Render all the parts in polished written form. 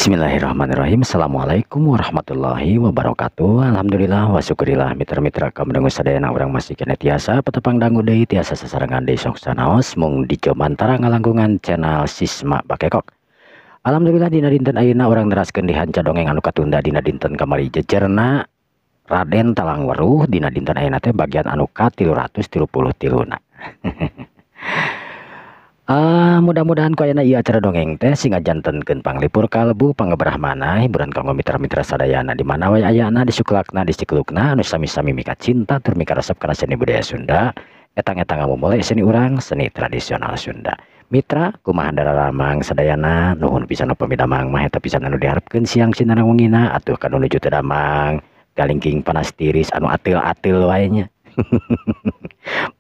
Bismillahirrahmanirrahim. Assalamualaikum warahmatullahi wabarakatuh. Alhamdulillah wa syukurillah mitra-mitra kaum sadayana urang masih keneh tiasa patepang dangu deui tiasa sasarengan deui sok sanaos mung di Jomantara ngalangkungan channel Sisma Bakekok. Alhamdulillah dina dinten ayeuna urang neraskeun di hanca dongeng anu katunda dina dinten kamari jejerna Raden Talang Weruh dina dinten ayeuna teh bagian anu ka-333 na. Mudah-mudahan ku ayeuna ieu acara dongeng teh sing ngajantenkeun panglipur kalbu pangebrahmana hiburan kanggo mitra-mitra sadayana di mana wae ayana disuklakna disiklukna anu sami-sami mika cinta tur mika resep kana seni budaya Sunda etang-etang ngamumule seni urang seni tradisional Sunda. Mitra kumaha dararamang sadayana nuhun pisan upami damang mah eta pisan anu diharepkeun siang sinareng wengina atuh kanu nuju teu damang galingking panas tiris anu ateul-ateul wae nya.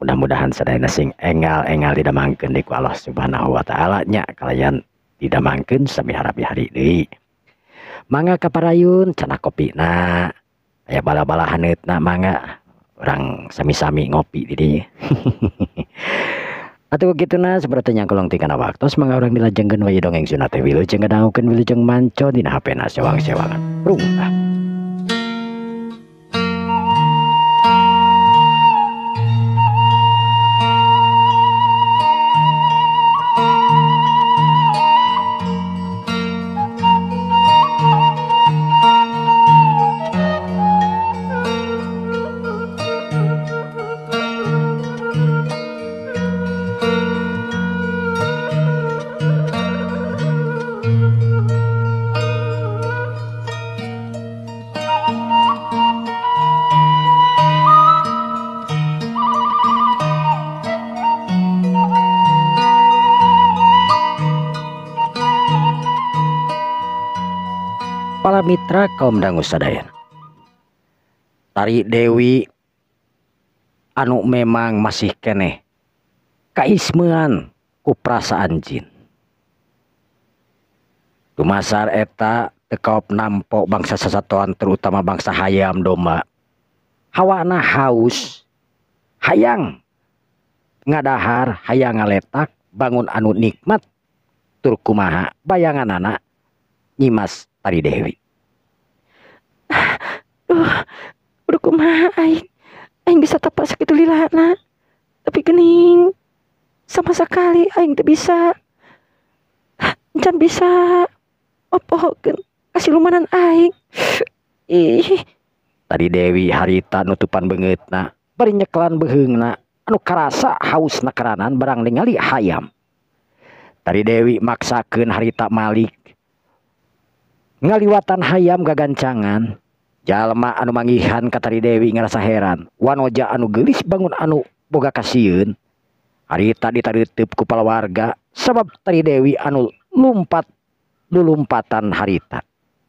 Mudah-mudahan sadayana sing engal-engal didamangkeun deui ku Allah Subhanahu wa taala nya kalayan didamangkeun sami harapi hari deui. Mangga kaparayun cenah kopina aya bala-bala haneutna mangga urang sami-sami ngopi di dieu. Atuh kituna saperti nyangkolong tingkana waktos mangga urang dilajengkeun wae dongeng Sunda teh wilujeng ngadangukeun wilujeng manco dina HP-na sewang-sewangan. Prung ah. Para mitra kaum dangu sadayana, Tari Dewi anu memang masih keneh kaismean ku perasaan jin. Dumasar eta teu kaop nampo bangsa sasatoan terutama bangsa hayam domba. Hawana haus, hayang ngadahar, hayang ngaletak, bangun anu nikmat tur kumaha bayanganana Nyimas Tari Dewi. Duh, udah kumaha aing. Aing bisa tepak sakitu lilana. Tapi gening sama sekali aing teu bisa. Encan bisa opohokeun kasilumanan aing. Ih. Tari Dewi harita nutupan beungeutna, bari nyekelan beuheungna anu karasa hausna keranan barang ningali hayam. Tari Dewi maksakeun harita malik ngaliwatan hayam gagancangan. Jalma anu manggihan ka Tari Dewi ngarasa heran, wanoja anu geulis bangun anu boga kasieun. Harita ditareuteub ku palawarga sabab Tari Dewi anu lumpat lulumpatan harita.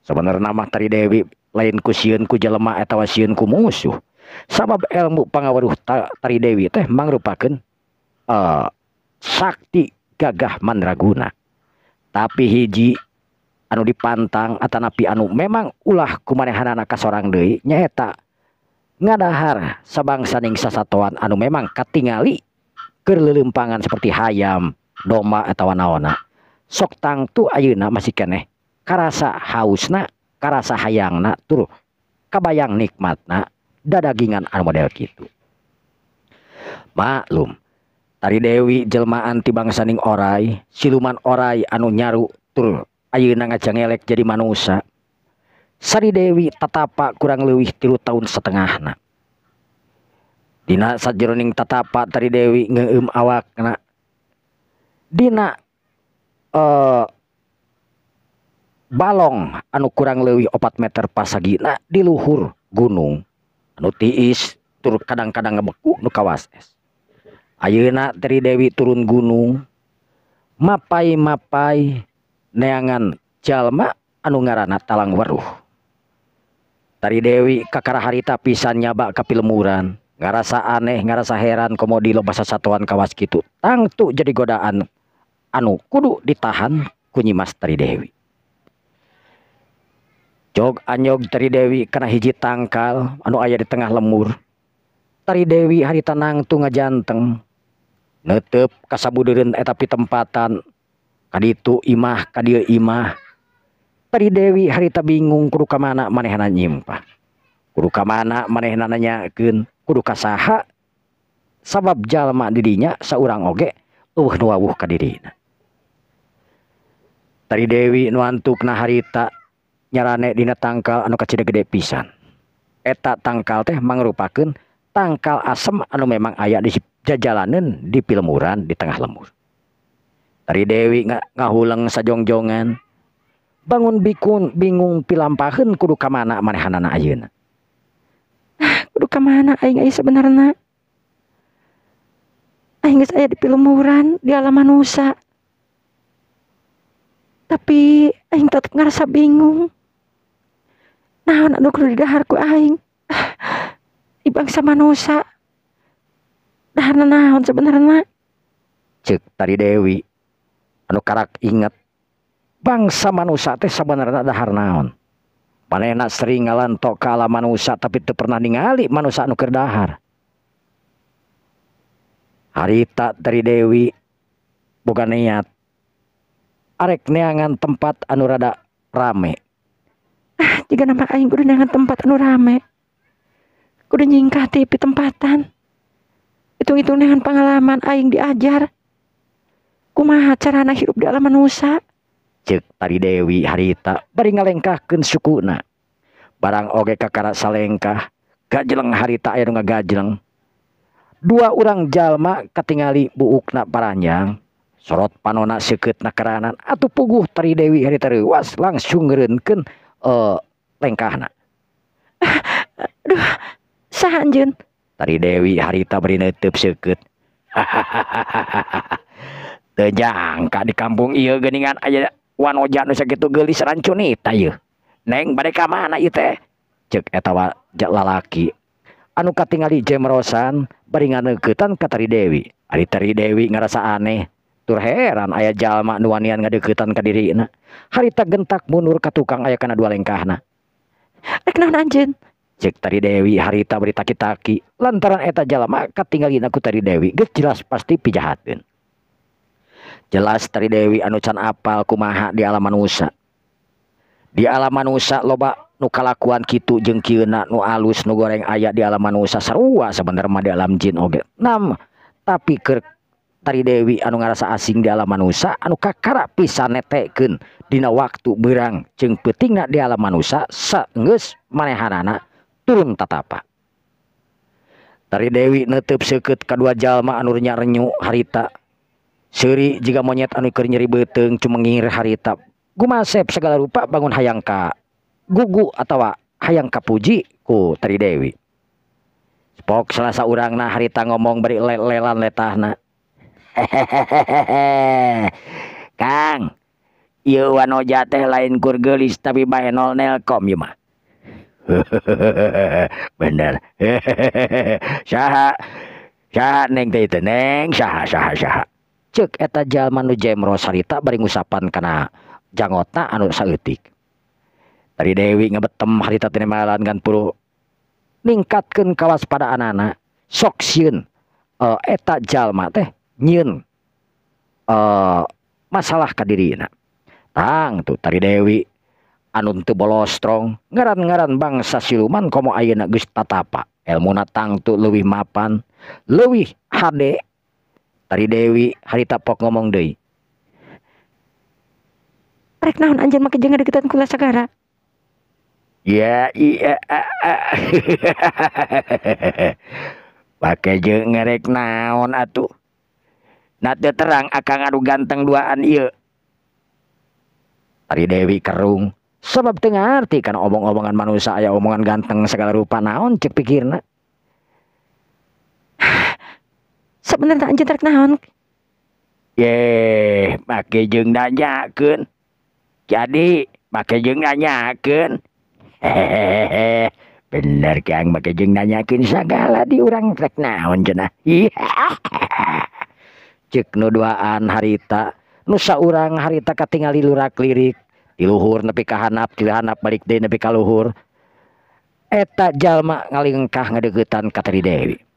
Sabenerna mah Tari Dewi lain ku sieun ku jelema atawa sieun ku musuh. Sabab ilmu pangaweruh Tari Dewi teh mangrupakeun sakti gagah mandraguna. Tapi hiji anu dipantang atanapi anu memang ulah kumanehanana kasorang deui nyaeta ngadahar sabangsaning sasatoan anu memang katingali keur leuleumpangan seperti hayam, domba atawa naonna. Sok tangtu ayeuna masih keneh karasa hausna, karasa hayangna tur kabayang nikmatna dadagingan anu model kitu. Maklum Tari Dewi jelmaan ti bangsaning orai, siluman orai anu nyaru tur ayeuna ngajangelek jadi manusia. Sari Dewi tatapa kurang leuwih 3 tahun setengahna. Dina sajeroning tatapa Tari Dewi ngeueum awakna. Dina balong anu kurang leuwih 4 meter pasagina di luhur gunung anu tiis tur kadang-kadang ngebeku nu kawas es. Ayeuna Tari Dewi turun gunung mapai-mapai neangan jalma anu ngaranna Talang Weruh. Tari Dewi kakara harita pisan nyaba ka pilemuran, ngarasa aneh, ngarasa heran komo di loba sasatoan kawas kitu. Tangtu jadi godaan anu kudu ditahan ku Nyimas Tari Dewi. Jog anyog Tari Dewi kana hiji tangkal anu aya di tengah lemur. Tari Dewi harita nangtu ngajanteng neuteup ka sabudeureun eta pitempatan. Kaditu imah, kadieu imah. Tari Dewi harita bingung kudu ka mana manehna nyimpah. Kudu ka mana manehna nanyakeun, kudu ka saha sabab jalma di dinya saurang oge eueuh nu wawuh ka dirina. Tari Dewi nu antukna harita nyarane dina tangkal anu kacida gede pisan. Eta tangkal teh mangrupakeun tangkal asem anu memang aya di jajalaneun di pilemuran di tengah lembur. Tari Dewi ngahuleng sajongjongan. Bangun bikun bingung pilampaheun kudu ka mana manehanana ayeuna. Ah, kudu ka mana aing aya sebenarna? Aing geus aya di pilemuran di alam manusia. Tapi aing tetep ngarasa bingung. Naon anu kudu didahar ku aing? Di bangsa manusia. Daharna naon sebenarna? Ceuk Tari Dewi anu karak inget bangsa manusia teh sabenerna dahar naon. Manehna sering ngalantok ka alam manusia tapi teu pernah ningali manusia anu keur dahar. Harita Tari Dewi boga niat arek neangan tempat anu rada rame. Ah, jiga nama aing kudu neangan tempat anu rame. Kudu nyingkah ti pitempatan. Hitung-hitung neangan pengalaman aing diajar. Kumaha carana hirup di alam manusia? Ceuk Tari Dewi harita bari ngalengkahkeun sukuna. Barang oge kakara salengkah, gajeleng harita aya nu ngagajleng. Dua urang jalma katingali buukna paranjang, sorot panona seukeutna keranan atuh puguh Tari Dewi harita reuwas langsung ngeureunkeun lengkahna. Aduh, saha anjeun? Tari Dewi harita bari neuteub seukeut. Teu jangka di kampung ieu geuningan aya wanoja nu sakitu geulis rancunita ieu. Neng bade ka mana ieu teh? Ceuk eta lalaki anu katingali jemrosan bari nganeuketan ka Tari Dewi. Ari Tari Dewi ngarasa aneh, tur heran aya jalma nu wanian ngadeuketan ka dirina. Harita gentak mundur ka tukang aya kana dua lengkahna. Rek naon anjeun? Ceuk Tari Dewi harita bari taki-taki lantaran eta jalma katinggalina ku Tari Dewi geus jelas pasti pijahateun. Jelas Tari Dewi anu can apal kumaha di alam manusia. Di alam manusia loba nu kalakuan kitu jeung kieuna nu alus nu goreng aya di alam manusia sarua sabenerna mah di alam jin oge. Nam tapi keur Tari Dewi anu ngarasa asing di alam manusia anu kakara pisan netekeun dina waktu beurang jeung peutingna di alam manusia saenggeus manehanana turun tatapa. Tari Dewi neuteub seukeut kadua jalma anu renyu harita. Seuri jiga monyet anu keur nyeri beuteung cumengir harita. Gumasep segala rupa bangun hayang ka gugu atawa hayang kapuji ku Tari Dewi. Spok salah saurangna harita ngomong bari lelan letahna. Hehehehe. Kang, ieu wanoja teh lain kur geulis tapi bae nol nelkom ieu mah. Bener. Saha? Saha neng teh teh neng? Saha saha saha. Ceuk eta jalma nu jemros harita bari ngusapan kana jangotna anu saeutik. Tari Dewi ngebetem harita teh nemalan ngan puru ningkatkeun kawaspadaanana sok sieun eta jalma teh nyieun masalah ka dirina. Tang tuh Tari Dewi anu teu bolostrong ngaran-ngaran bangsa siluman komo ayeuna geus tatapa elmuna tangtu leuwih mapan leuwih hade. Tari Dewi harita pok ngomong deui. Rek naon anjeun make jeung ngadeukeutan kula sagara? Ya iya. Pake jeung ngerek naon atuh? Na teu terang akang anu ganteng duaan ieu. Tari Dewi kerung sebab teu ngarti kana omong-omongan manusia aya omongan ganteng segala rupa naon ceuk pikirna. Sebenarnya anjeun rek naon? Yeh, make jeung nanyakeun. Jadi make jeung nanyakeun. Hehehe. Bener Kang, make jeung nanyakeun sagala di urang rek naon cenah. Ceuk nu duaan harita, nu saurang harita katingali lurak lirik, di luhur nepi ka handap, di handap balik deui nepi ka luhur. Eta jalma ngalingkah ngadeuketan ka Tari Dewi.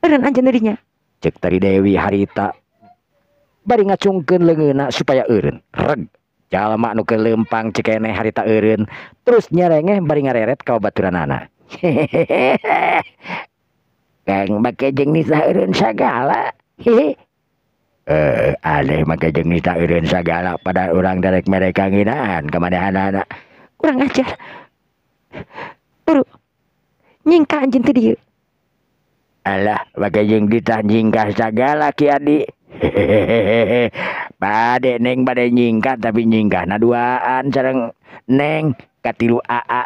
Eureun anjeun dirinya. Ceuk Tari Dewi harita bari ngacungkeun leungeunna supaya eureun. Reg. Jalma nu keur leumpang cikeneh harita eureun terus nyerengeh bari ngareret ka babaturanana. Kang make jeung nitah eureun sagala. Hehe. Aneh make jeung nitah eureun sagala padahal urang darek mere kanginaan ka manehanana. Kurang ajar. Buru. Nyingkah anjeun ti dieu. Alah, make jeung ditah nyingkah sagala Ki Adi. Hehehe. Bade neng bade nyingkah tapi nyingkahna duaan sareng neng katilu aa.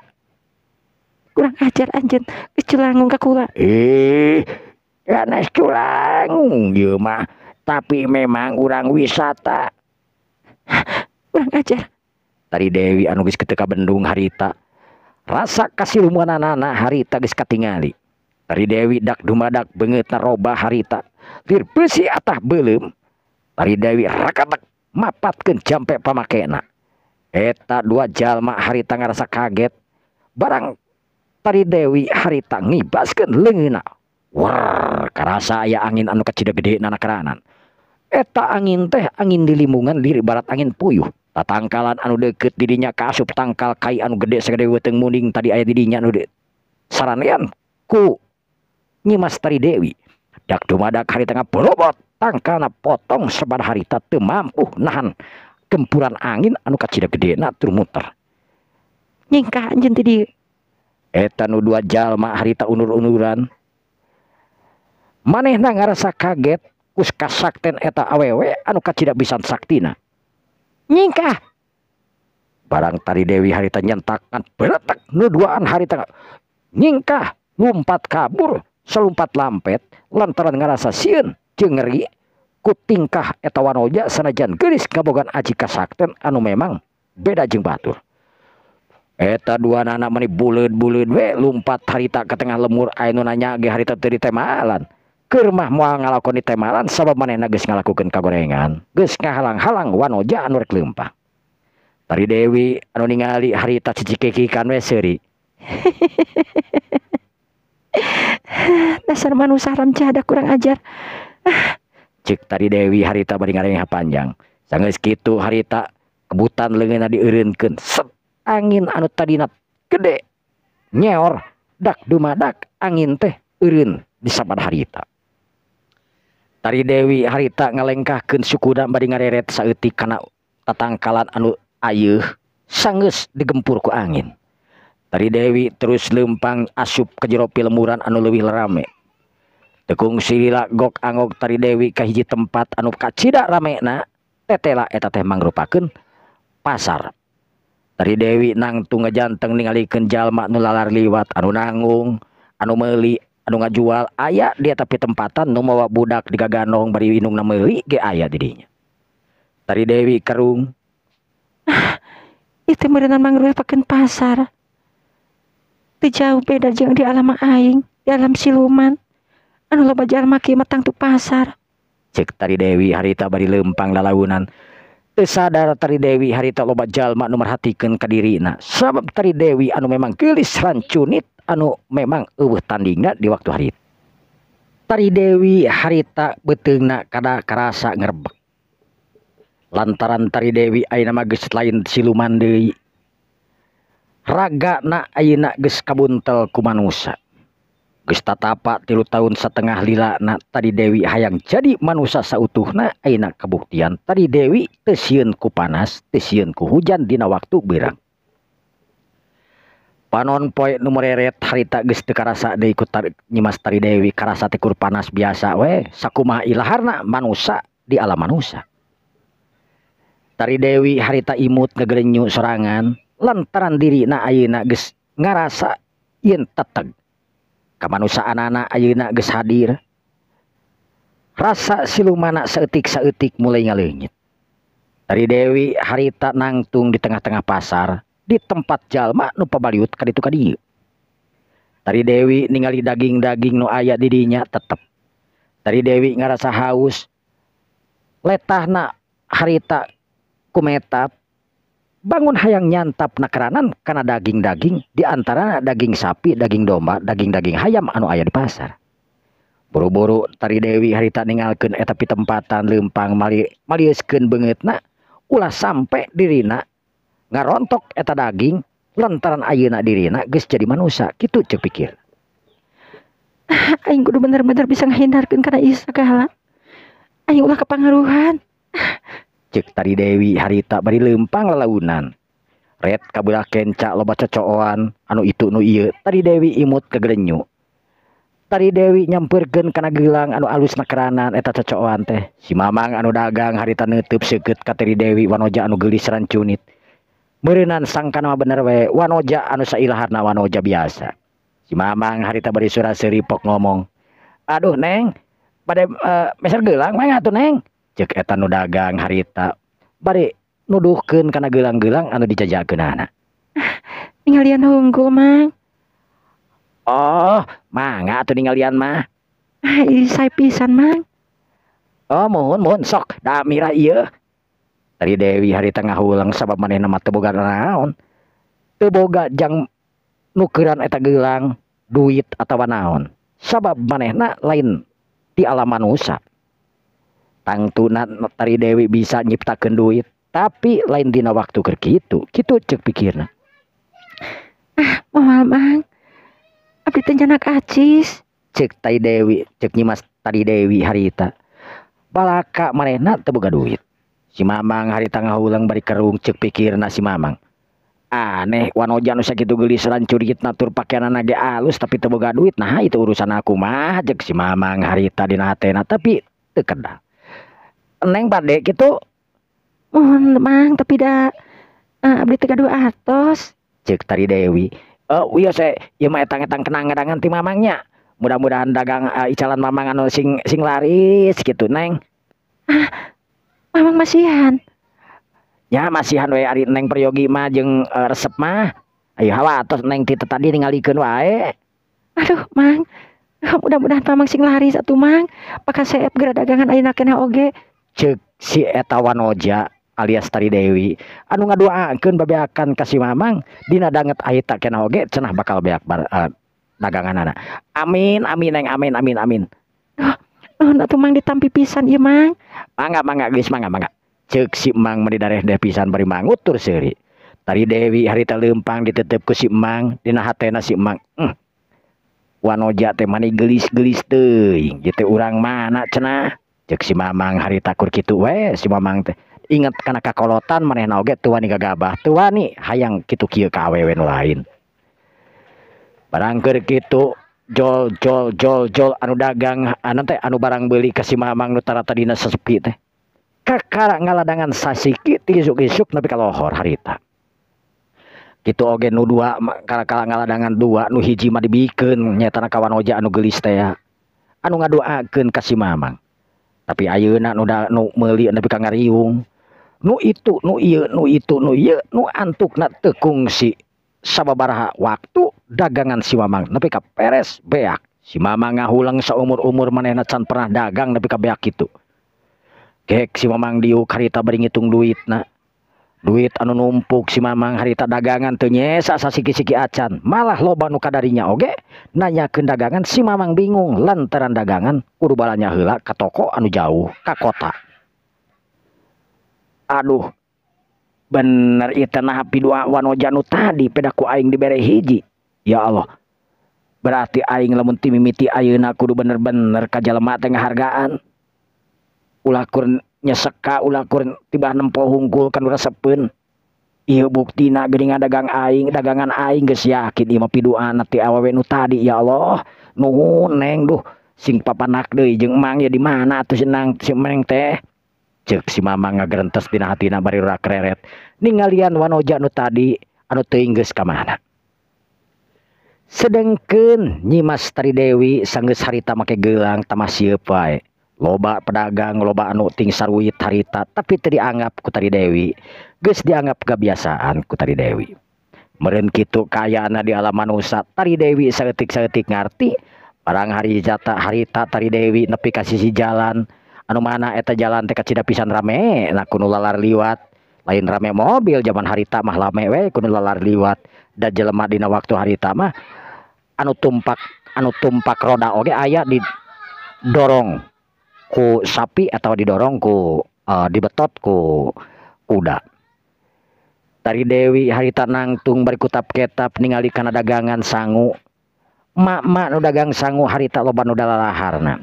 Kurang ajar anjeun, geus culangung ka kula. Ih, sanes culangung ieu mah, tapi memang urang wisata. Kurang ajar. Tari Dewi anu geus teu kabendung harita. Rasa kasilumananana harita geus katingali. Tari Dewi dak dumadak beungeutna robah harita. Lir beusi atah beuleum. Tari Dewi rakatek mapatkeun jampe pamakena. Eta dua jalma harita ngarasa kaget. Barang Tari Dewi harita ngibaskeun leungeunna. Wer, karasa aya angin anu kacida gede na keranan. Eta angin teh angin di limbungan lir ibarat angin puyuh. Tatangkalan anu deukeut di dinya kaasup tangkal kai anu gede sagede weuteung munding tadi aya di dinya anu saranean ku Nyimas Tari Dewi. Dak dumadak harita ngaborobot tangkalna potong sebab harita teu mampu nahan gempuran angin anu kacida gedena tur muter. Nyingkah anjeun ti dieu. Eta nu dua jalma harita unur-unuran. Manehna ngarasa kaget kus kasakten eta awewe anu kacida pisan saktina. Nyingkah. Barang Tari Dewi harita nyentakan beretek nu duaan harita nyingkah lumpat kabur selumpat lampet lantaran ngarasa sieun jeung ngeri ku tingkah eta wanoja sanajan geulis ngabogaan aji kasakten anu memang beda jeung batur. Eta dua nana meni buleud-buleud we lumpat harita ke tengah lemur aya nu nanya ge harita teu ditemalan. Keur mah moal ngalakon ditemalan sabab manehna geus ngalakukeun kagorengan, geus ngahalang-halang wanoja anu rek leumpang. Tari Dewi anu ningali harita cicikikikan we seuri. Dasar manusia haram jadah kurang ajar. Cek Tari Dewi harita bari ngarengeh panjang. Sanggeus kitu harita kebutan leungeunna dieureunkeun. Set angin anu tadina gede nyeor dak dumadak angin teh eureun di sabada harita. Tari Dewi harita ngalengkahkeun sukuna bari ngareret saeutik kana tatangkalan anu ayeuh sanggeus digempur ku angin. Tari Dewi terus leumpang asup ke jero pilemuran anu leuwih rame. Tekung silila gok angok Tari Dewi ka hiji tempat anu kacida ramena tetela eta teh mangrupakeun pasar. Tari Dewi nangtung ngajanteng ningalikeun jalma nu lalar liwat anu nanggung, anu meuli, anu ngajual aya di eta pitempatan nu mawa budak digagandong bari indungna meuli ge aya di dinya. Tari Dewi kerung. Ah, ieu meureunnan mangrupakeun pasar. Teu jauh beda jeung di alam aing, di alam siluman. Anu loba jalma kieu mah tangtu pasar. Cek Tari Dewi harita bari leumpang lalaunan. Teu sadar Tari Dewi harita loba jalma nu merhatikeun ka dirina. Sabab Tari Dewi anu memang geulis rancunit anu memang eueuh tandingna di waktu harita. Tari Dewi harita beuteungna kada karasa ngerebek. Lantaran Tari Dewi ayeuna mah geus lain siluman deui. Ragana ayeuna geus kabuntel ku manusa. Geus tatapa 3 tahun setengah lilana Tari Dewi hayang jadi manusa sautuhna ayeuna kabuktian Tari Dewi teu sieun ku panas, teu sieun ku hujan dina waktu beurang. Panon poe nu mereret harita geus teu karasa deui ku Nyimas Tari Dewi karasa teh kur panas biasa we sakumaha ilaharna manusa di alam manusa. Tari Dewi harita imut ngegrenyu sorangan lantaran dirina ayeuna geus ngarasa yen teteg. Kamanusaanana ayeuna geus hadir. Rasa silumana saeutik-saeutik mulai ngaleungit. Tari Dewi harita nangtung di tengah-tengah pasar di tempat jalma nu pabaliut ka ditu ka dieu. Tari Dewi ningali daging-daging nu aya di dinya tetep. Tari Dewi ngarasa haus. Letahna harita kumetap bangun hayang nyantap nakeranan kana daging-daging di antara daging sapi, daging domba, daging-daging hayam anu aya di pasar. Buru-buru Tari Dewi harita ninggalkeun eta pitempatan leumpang malieuskeun beungeutna Ulah sampe dirina ngarontok eta daging lantaran ayeuna dirina geus jadi manusia kitu ceuk pikir. Aing kudu bener-bener bisa ngahindarkeun kana ieu sagala. Aing ulah kapangaruhan. Ceuk Tari Dewi harita bari leumpang lalaunan. Ret kabelah kenca loba cocooan anu itu nu ieu. Tari Dewi imut kagelenyu. Tari Dewi nyampeurkeun kana gelang anu alus nakeranan eta cocooan teh. Si Mamang anu dagang harita neuteub seukeut ka Tari Dewi wanoja anu geulis rancunit. Meureunan sangkana mah bener we wanoja anu sailaharna wanoja biasa. Si Mamang harita bari sura-seuri pok ngomong. Aduh Neng, bade meser gelang mangga atuh Neng. Ceuk eta nu dagang harita bari nuduhkeun kana gelang-gelang anu dijajakeunana. Ningalian hungkul Mang. Oh, mangga atuh ningalian mah. Ah, ieu sae pisan Mang. Oh, muhun muhun sok da mirah ieu. Tari Dewi harita ngahuleng sabab manehna mah teu boga naon. Teu boga jang nukeran eta gelang, duit atawa naon. Sabab manehna lain ti alam manusia. Tangtuna Tari Dewi bisa nyiptakeun duit, tapi lain dina waktu keur kitu. Kitu ceuk pikirna. Ah, moal Mang. Abdi teh nyanak acis. Ceuk Tari Dewi, ceuk Nyimas Tari Dewi harita. Balaka manehna teu boga duit. Si Mamang harita ngahuleng bari kerung ceuk pikirna si Mamang. Aneh wanoja nu sakitu geulis rancuritna tur pakeanana ge alus tapi teu boga duit. Nah itu urusan aku mah ceuk si Mamang harita dina hatena tapi teu kedal. Neng bade kitu? Mohon Mang tapi da abdi teu gaduh artos. Ceuk Tari Dewi. Wios we ieu mah etang-etang kenang-kenangan ti Mamangnya. Mudah-mudahan dagang icalan Mamang anu sing laris kitu Neng. Ah, Mamang masihan. Ya masihan we ari Neng peryogi mah jeung resep mah. Ayo hawa atos Neng ti tadi ningalikeun wae. Aduh Mang, mudah-mudahan Mamang sing laris atuh Mang. Pakaseep geura dagangan ayeuna keneh oge. Ceuk si eta wanoja alias Tari Dewi anu ngaduakeun babeakan ka si Mamang dina danget aita keneh oge cenah bakal beak daganganana. Amin amin Neng amin amin amin. Duh, nuhun atuh Mang ditampi pisan ieu Mang. Mangga mangga geus mangga mangga. Ceuk si Mang meni dareh-deh pisan bari mangutur seuri. Tari Dewi harita leumpang ditetep ku si Mang dina hatena si Mang. Wanoja teh mani geulis-geulis teuing. Ieu teh urang mana cenah? Ceuk si Mamang harita kur kitu we si Mamang teh. Inget kana kakolotan manehna oge teu wani gagabah, teu wani hayang kitu kieu ka awewe nu lain. Barang keur kitu jol jol jol jol anu dagang anu teh anu barang beuli ka si Mamang nu tara tadina sesepi teh. Kakara ngaladangan sasiki ti isuk-isuk nepi ka lohor harita. Kitu oge nu dua kala-kala ngaladangan dua nu hiji mah dibikeun nyaetana ka wanoja anu geulis teh anu ngadoakeun ka si Mamang. Tapi ayeuna nu nu meuli nepi ka ngariung. Nu itu nu ieu nu itu nu ieu nu antukna teu kungsi sababaraha waktu dagangan si Mamang nepi ka peres beak. Si Mamang ngahuleng saumur-umur manehna can pernah dagang nepi ka beak kitu. Gek si Mamang diuk harita bari ngitung duitna. Duit anu numpuk si Mamang harita dagangan teu nyesa sasiki-siki acan. Malah loba nu kadarinya oge nanyakeun dagangan si Mamang bingung lantaran dagangan kudu balanya heula ka toko anu jauh ka kota. Aduh, bener ieu teh naha pidua wanoja nu tadi peda ku aing dibere hiji. Ya Allah, berarti aing lamun ti mimiti ayeuna kudu bener-bener ka jelema teh ngahargaan. Ulah kur nyeseka, ulah kur tibah nempo hungkul kan resepeun. Ieu buktina geuning dagang aing, dagangan aing geus yakin ieu mah piduana ti awewe nu tadi. Ya Allah, nuhun Neng duh sing papanak deui jeung Mang ya di mana atuh senang si Neng teh. Ceuk si Mamang ngagerentes dina hatina bari rakreret ningalian wanoja nu tadi anu teuing geus ka mana. Sedengkeun Nyimas Tari Dewi sanggeus harita make gelang tamah sieup wae. Loba pedagang, loba anu ting saruit harita tapi teu dianggap ku Tari Dewi. Geus dianggap kebiasaan ku Tari Dewi. Meureun kitu kaayana di alam manusa Tari Dewi saeutik-saeutik ngarti. Barang hari jata harita Tari Dewi nepi ka sisi jalan anu mana eta jalan teh kacida pisan rame nah kuno lalar liwat. Lain rame mobil zaman harita mah lame we kuno lalar liwat. Da jelema dina waktu harita mah anu tumpak roda oge aya didorong ku sapi atau didorong ku dibetot ku kuda. Tari Dewi harita nangtung bari kutap-ketap ningali kana dagangan sangu. Mak-mak nu dagang sangu harita loba nu dalalaharna.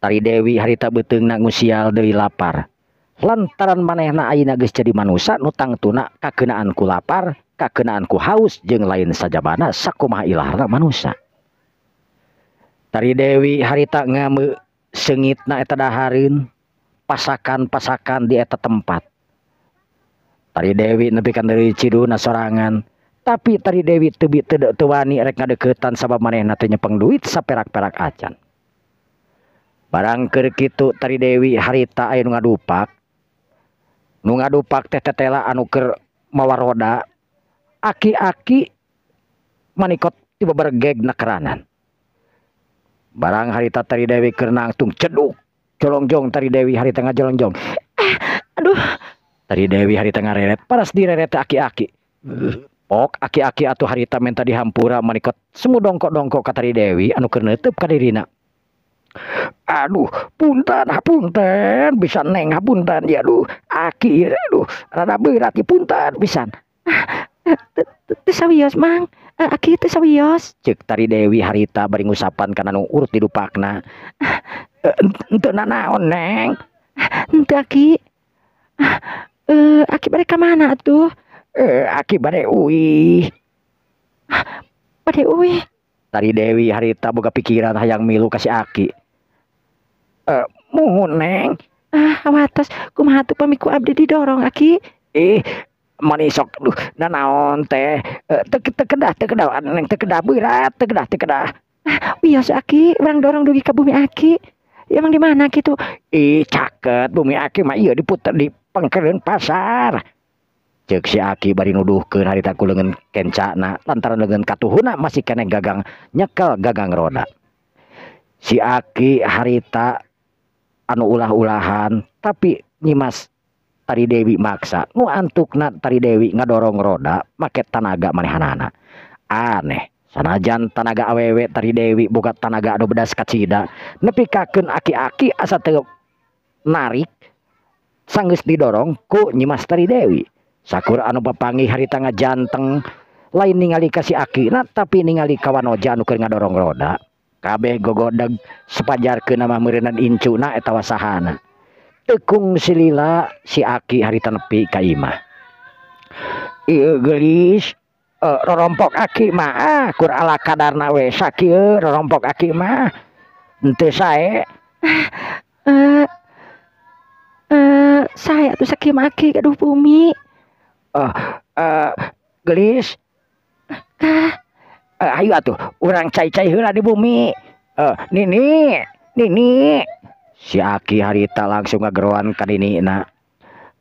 Tari Dewi harita beuteungna ngusial deui lapar. Lantaran manehna ayeuna geus jadi manusa nu tangtuna kakeunaan ku lapar, kakeunaan ku haus jeung lain sajabana sakumaha ilaharna manusa. Tari Dewi harita ngame seungitna eta dahareun, pasakan-pasakan di eta tempat. Tari Dewi nepi ka deui ciduna sorangan, tapi Tari Dewi teu teu wani rek ngadeukeutan sabab manehna teh nyepeng duit saperak-perak acan. Barang keur kitu Tari Dewi harita aya nu ngadupak. Nu ngadupak teh tetela anu keur mawa roda, aki-aki manikot tiba bergeg nakeranan. Barang harita Tari Dewi keur nangtung ceduk, jolongjong Tari Dewi harita ngajolongjong. Aduh. Tari Dewi harita ngareret, paras direret aki-aki. Pok aki-aki atuh harita minta dihampura manikot semu dongkok-dongkok ka Tari Dewi anu keur neuteub ka dirina. Aduh, punten, hapunten, bisa neng hapunten ya aduh, aki aduh, rada berat ya punten pisan. Teu sawios mang, aki teu sawios. Ceuk Tari Dewi harita bari ngusapan kana nu urut di dupakna. Henteu nanaon neng? Henteu aki. Aki bade ka mana atuh? Aki bade uih. Bade uih. Tari Dewi harita boga pikiran hayang milu ka si aki. Muhun neng. Awatos kumaha tuh pami ku abdi didorong aki? Ih, mani sok duh nanaon teh. Teu kedah, teu kedah neng, teu kedah berat, teu kedah, teu kedah. Wios aki, urang dorong dugi ka bumi aki. Emang di mana kitu? Ih, caket bumi aki mah ieu diputer di pengkereun pasar. Ceuk si aki bari nuduhkeun harita ku leungeun kencana lantaran leungeun katuhuna masih keneh gagang nyekel gagang roda. Si aki harita anu ulah-ulahan tapi Nyimas Tari Dewi maksa nu antukna Tari Dewi ngadorong roda make tanaga manehanana. Aneh, sanajan tanaga awewe Tari Dewi boga tanaga anu bedas kacida nepikakeun aki-aki asa teu narik sanggeus didorong ku Nyimas Tari Dewi. Sakur anu papanggih harita ngajanteng lain ningali ka si akina tapi ningali ka wanoja anu keur ngadorong roda. Kabeh gogodeg sepajarkeun mah meureunnan incuna eta wasahana. Tekung silila si aki harita nepi ka imah. Ieu geulis, rorompok aki mah kur ala kadarna we sakieu rorompok aki mah henteu sae. Sae atuh sakieu mah aki gaduh bumi. Geulis. Kah? Ayo atuh urang cai-cai heula di bumi. Nini, nini. Si aki harita langsung ngageroan ka ninina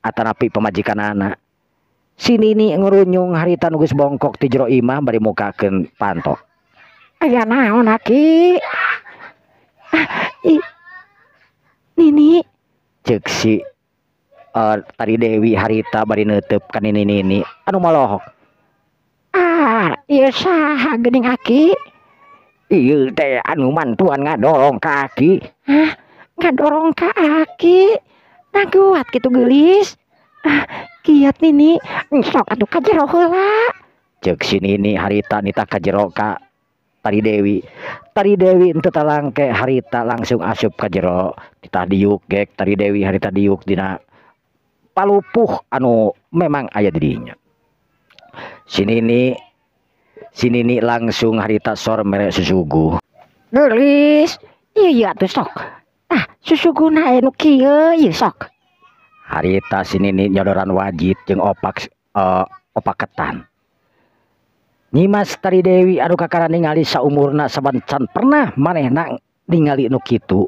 atanapi pamajikanana. Si nini ngurunyung harita nu geus bongkok ti jero imah bari mukakeun panto. Aya naon aki? Nini. Ceuk si Tari Dewi harita bari neuteub ka nini nini anu molohok. Ieu saha geuning aki? Ieu teh anu mantuan ngadorong ka aki. Hah? Ngadorong ka aki? Nah kuat kitu geulis. Kiat nini, sok atuh ka jero heula. Ceuk si nini harita nitah ka jero ka Tari Dewi. Tari Dewi henteu talangke harita langsung asup ka jero. Titah diuk gek Tari Dewi harita diuk dina palupuh anu memang aya di dinya. Si nini langsung harita sor mere susuguh. Geulis, ieu atuh sok. Ah, susuguna aya nu kieu ieu sok. Harita si nini nyodoran wajit jeung opak ketan. Nyimas Tari Dewi anu kakara ningali saumurna saban can pernah manehna ningali nu kitu.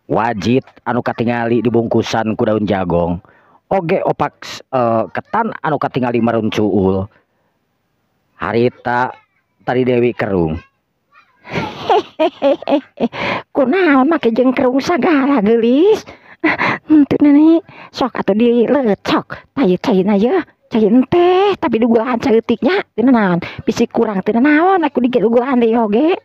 Wajit anu katingali dibungkusan ku daun jagong. Oge opak ketan anu katingali maruncuul. Harita Tari Dewi kerung. Kunaon make jeung kerung sagala geulis. Henteu nini, sok atuh dilecok. Cai-caina ye, cai teh tapi digulaan saeutik nya teu naon. Bisi kurang teu naon aku digulaan deui oge.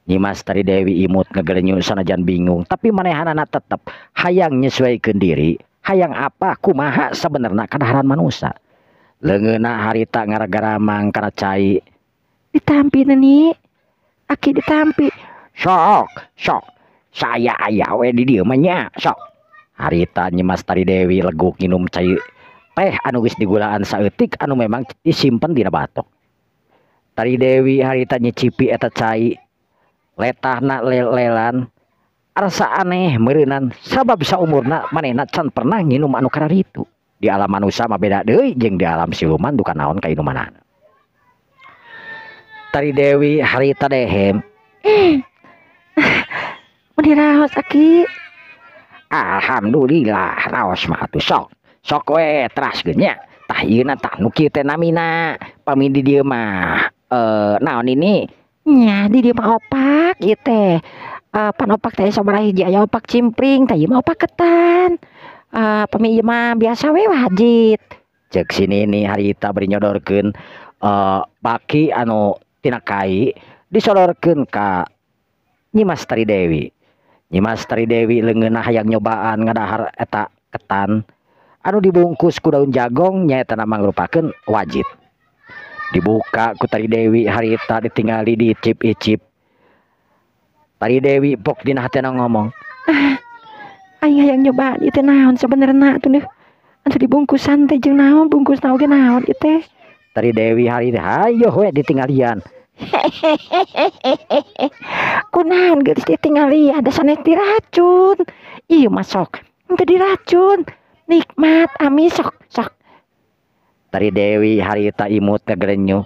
Nyimas Tari Dewi imut ngagelenyu sanajan bingung tapi manehanana tetep hayang nyesuaikeun diri, Hayang apa kumaha sabenerna kadaharan manusia. Leungeunna harita ngaragaramang kana cai. Ditampi Nini, Aki ditampi. Sok, sok. Saya aya we di dieu mah nya, sok. Harita Nyimas Tari Dewi leguk nginum cai teh anu geus digulaan saeutik anu memang disimpen dina batok. Tari Dewi harita nyicipi eta cai, letahna lelan rasa aneh meureunan sabab saumurna manehna can pernah nginum anu kararitu. Di alam manusia mah beda deui jeung di alam siluman duka naon kainumanana. Tari Dewi harita dehem. Meni raos Aki. Alhamdulillah raos mah atuh sok. Sok we teraskeun nya. Tah ieuna tah nu kieu teh namina. Pami di dieu mah naon ini? Nya di dieu mah opak ieu teh. Pan opak teh sabaraha hiji aya opak cimpring, tah ieu mah opak ketan. Pami ieu mah biasa we wajit. Ceuk si Nini harita bari nyodorkeun baki anu tina kai disodorkeun ka Nyimas Tari Dewi. Nyimas Tari Dewi leungeunna hayang nyobaan ngadahar eta ketan anu dibungkus ku daun jagong nyaeta mangrupakeun wajit. Dibuka ku Tari Dewi harita ditingali diicip-icip. Tari Dewi pok dina hatena ngomong, Aing hayang nyobaan ieu teh naon sabenerna atuh deuh. Anu dibungkusan teh jeung naon bungkusna oge naon ieu teh. Tari Dewi harita hayoh we ditinggalian. Kunaon geus ditinggalian da sanes diracun. Ieu mah sok henteu diracun. Nikmat amis sok sok. Tari Dewi harita imut ngagrenyuh.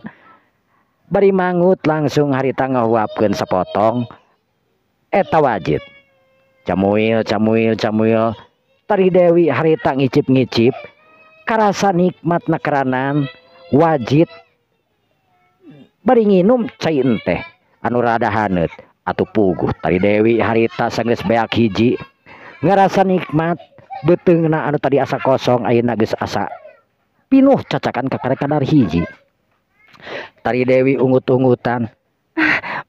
Bari mangut langsung harita ngahuapkeun sapotong eta wajit. Camuil camuil camuil. Tari Dewi harita ngicip-ngicip karasa nikmat nakeranan wajit bari nginum cai enteh anu rada haneut atuh puguh. Tari Dewi harita sanggeus beak hiji ngarasa nikmat beuteungna anu tadi asa kosong ayeuna geus asa pinuh cacakan kakarek kadar hiji. Tari Dewi ungut-ungutan.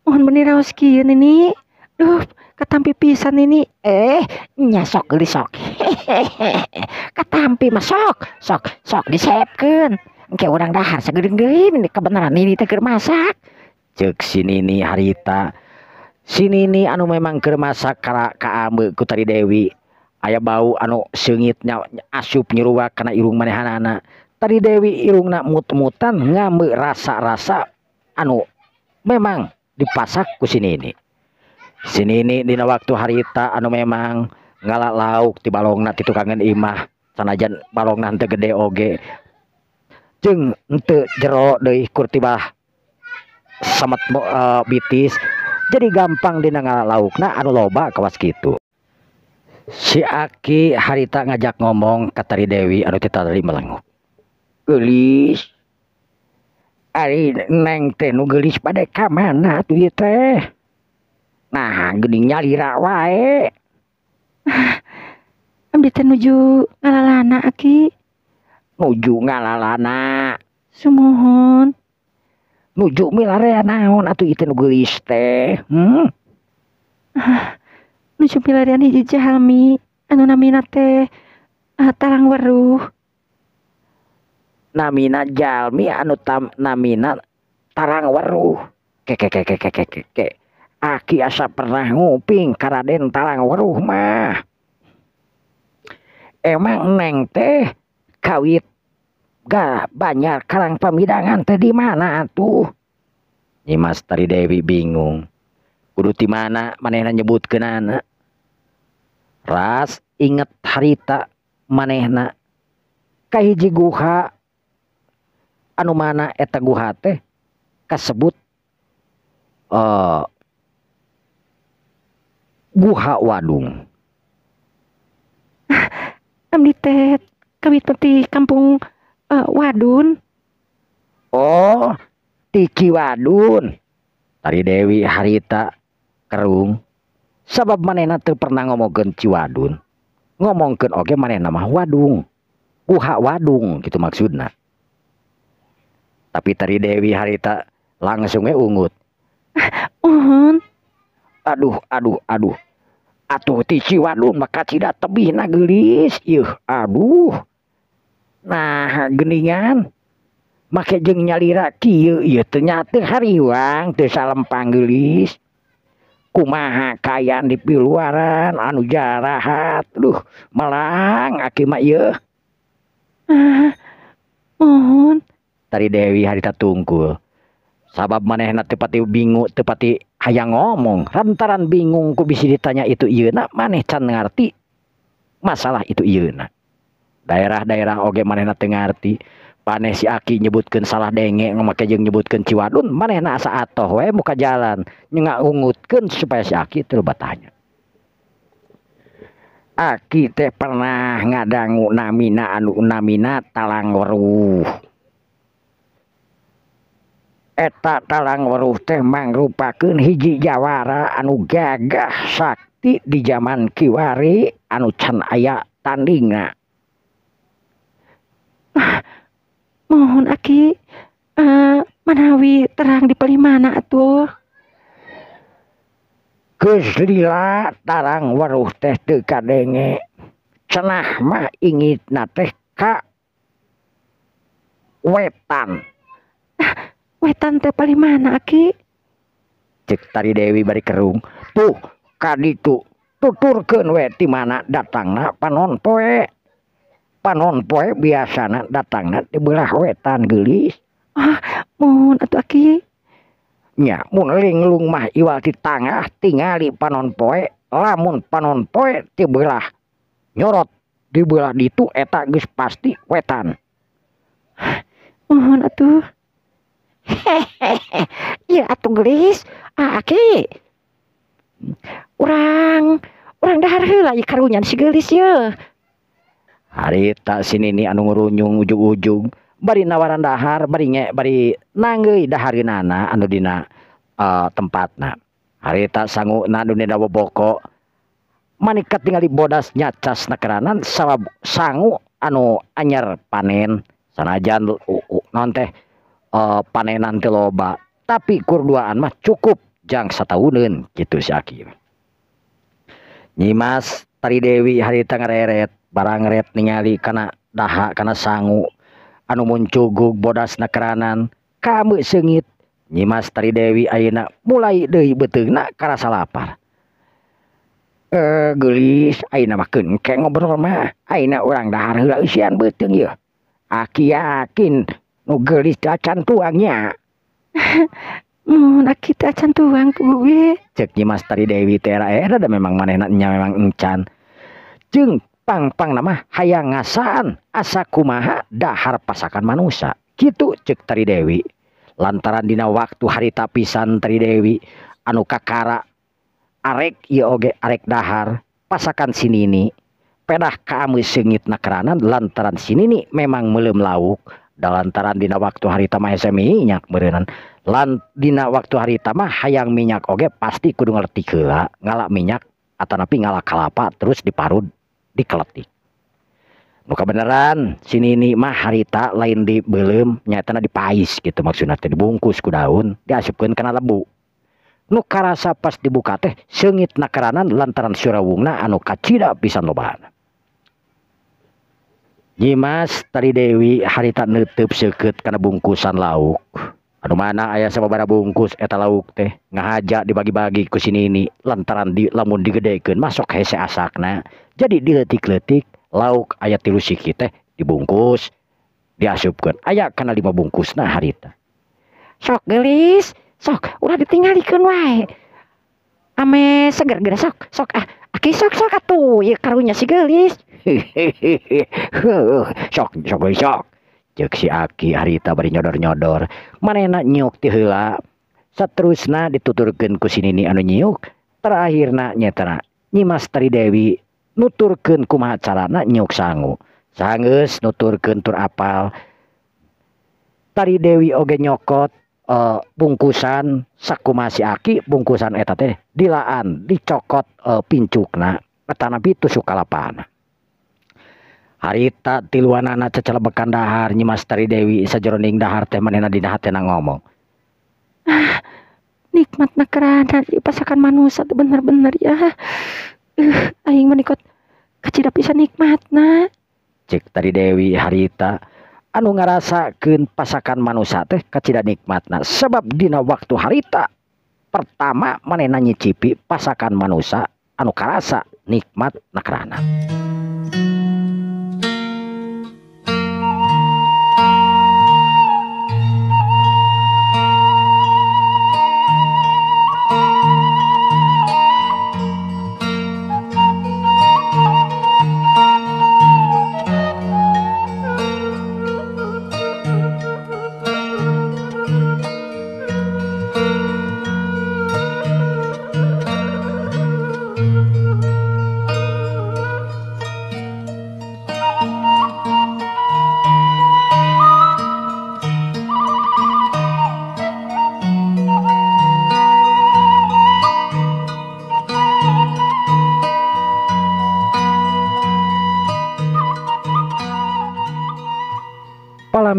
Mohon meni raos kieu Nini. Duh, katampi pisan Nini. Nya sok geulis sok. Katampi mah sok, sok, sok disepkeun. Engke urang dahar sageudeung deui meni kebenaran Nini teh keur masak. Ceuk si Nini harita. Si Nini anu memang keur masak kaambe ku Tari Dewi. Aya bau anu seungitnya asup nyeruak kana irung manehanana. Tari Dewi irungna mut-mutan ngambe rasa-rasa anu memang dipasak ku si Nini. Si Nini dina waktu harita anu memang ngala lauk ti balongna ti tukangan imah sanajan balongna henteu gede oge jeung henteu jero deui kur tibah samet bitis jadi gampang dina ngala laukna anu loba kawas kitu. Si Aki harita ngajak ngomong ka Tari Dewi anu ti tadi melenguk. Geulis. Ari neng teh nu geulis bade ka mana atuh ieu teh? Nah, geuning nyalira wae. Abdi teh nuju ngalalana Aki. Nuju ngalalana. Sumuhun. Nuju milarea naon atuh ieu teh nu geulis teh? Nuju milarian hiji jalmi anu namina teh Tarang Weruh. Namina jalmi anu namina Tarang Weruh. Ke ke ke ke ke ke ke. Aki asa pernah nguping ka Raden Tarang Weruh mah. Emang neng teh kawit ga banyak karang pamidangan teh di mana atuh? Nyimas Tari Dewi bingung. Kudu ti mana manehna nyebutkeunana. Ras inget harita manehna kahiji guha anu mana eta guha teh kasebut Guha Wadung. Abdi teh kawit ti kampung Wadun. Oh, ti Ciwadun. Tari Dewi harita kerung sabab manehna teu pernah ngomongkeun Ciwadun. Ngomongkeun oge manehna mah Wadung. Guha Wadung gitu maksudna. Tapi Tari Dewi harita langsung we ungut. Uhun. Aduh, aduh, aduh. Atuh ti Ciwadun mah kacida tebihna geulis ieuh aduh. Nah geuningan make jeung nyalira kieu ieu teu nya teu hariwang teu salempang geulis. Kumaha kaayaan di piluaran anu jarahat duh melang aki mah ieu. Ah, mohon. Tari Dewi harita tungkul. Sabab manehna teu pati bingung teu pati hayang ngomong lantaran bingung ku bisi ditanya itu ieuna maneh can ngarti masalah itu ieuna. Daerah-daerah oge manehna teu ngarti. Paneh si aki nyebutkeun salah denge make jeung nyebutkeun Ciwadun manehna asa atoh we muka jalan ngaungutkeun supaya si aki teu batanya. Aki teh pernah ngadangu namina anu namina Talang Weruh. Eta Talang Weruh teh mangrupakeun hiji jawara anu gagah sakti di zaman kiwari anu can aya tandingna. Ah, mohon aki, manawi terang di palih mana atuh? Geus lila Talang Weruh teh teu kadenge. Cenah mah ingitna teh ka wetan. Ah, wetan teh palih mana aki? Cek Tari Dewi bari kerung. Tuh kaditu tuturkeun we ti mana datangna panon poe. Panon poe biasana datangna di belah wetan geulis. Ah, mohon atuh aki. Nya mun linglung mah iwal ti tangah tingali panon poe, lamun panon poe ti belah nyorot di belah ditu eta geus pasti wetan. Mohon atuh. Hehehe, ieu atuh geulis, ah aki. Urang dahar heula ieu karunya si geulis yeuh. Harita si nini anu ngurunyung ujug-ujug bari nawaran dahar bari nge bari nanggeui dahareunana anu dina tempatna. Harita sanguna anu dina boboko manikat tingali bodas nyacas nakeranan sabab sangu anu anyar panen sanajan naon teh panenan teh loba tapi kur duaan mah cukup jang satauneun kitu si aki. Nyimas Tari Dewi harita ngareret barang ret ningali kana daha kana sangu anu muncugug bodas nakeranan kamu seungit. Nyimas Tari Dewi ayeuna mulai deui beuteungna karasa lapar. Geulis ayeuna mah keun engke ngobrol mah ayeuna urang dahar heula eusian beuteung ieu. Aki yakin nu geulis teh acan tuangnya. Mun aki teh acan tuang ku we. Cek Nyimas Tari Dewi teh era da memang manehna nya memang encan. Jeung pang-pang nama hayang ngasaan asa kumaha dahar pasakan manusia kitu cek Tari Dewi. Lantaran dina waktu harita pisan Tari Dewi anu kakara arek ieu oge arek dahar pasakan si nini pedah kaameus seungit nakeranan lantaran si nini memang meuleum lauk da lantaran dina waktu harita mah hese minyak meureunnan lan dina waktu harita mah hayang minyak oge pasti kudu ngerti heula ngala minyak atanapi ngala kalapa terus diparud dikeletik. Nu kabeneran si nini mah harita lain dibeuleum nyaetana dipais gitu maksudna teh dibungkus ku daun diasupkeun kana lebu. Nu karasa pas dibuka teh seungit nakeranan lantaran surawungna anu kacida pisan lobana. Nyimas Tari Dewi harita neuteub seukeut kana bungkusan lauk. Anu mana aya sababaraha bungkus eta lauk teh ngahaja dibagi-bagi ku si nini lantaran di lamun digedekeun mah sok hese asakna. Jadi dileutik-leutik lauk aya 3 siki teh dibungkus diasupkeun aya kana 5 bungkusna harita. Sok geulis, sok ulah ditinggalikeun wae. Ame seger geura sok, sok ah aki sok sok atuh ieu karunya si geulis. Heuh, sok sok sok. Ceuk si aki harita bari nyodor-nyodor manehna nyiuk ti heula saterusna dituturkeun ku si nini anu nyiuk terakhirna nyetana Nyimas Tari Dewi nuturkeun kumaha carana nyiuk sangu sanggeus nuturkeun tur apal. Tari Dewi oge nyokot bungkusan sakumaha si aki bungkusan eta teh dilaan dicokot pincukna atanapi tusuk kalapana. Harita tiluanana cecelebekan dahar Nyimas Tari Dewi sajeroning dahar teh manehna dina hatena ngomong. Ah, nikmat nakerana di pasakan manusia tuh bener-bener ya. Aing menikot kacida pisan nikmatna. Cek Tari Dewi harita anu ngarasakeun pasakan manusia teh kacida nikmatna sebab dina waktu harita pertama manehna nyicipi pasakan manusia anu karasa nikmat nakrana.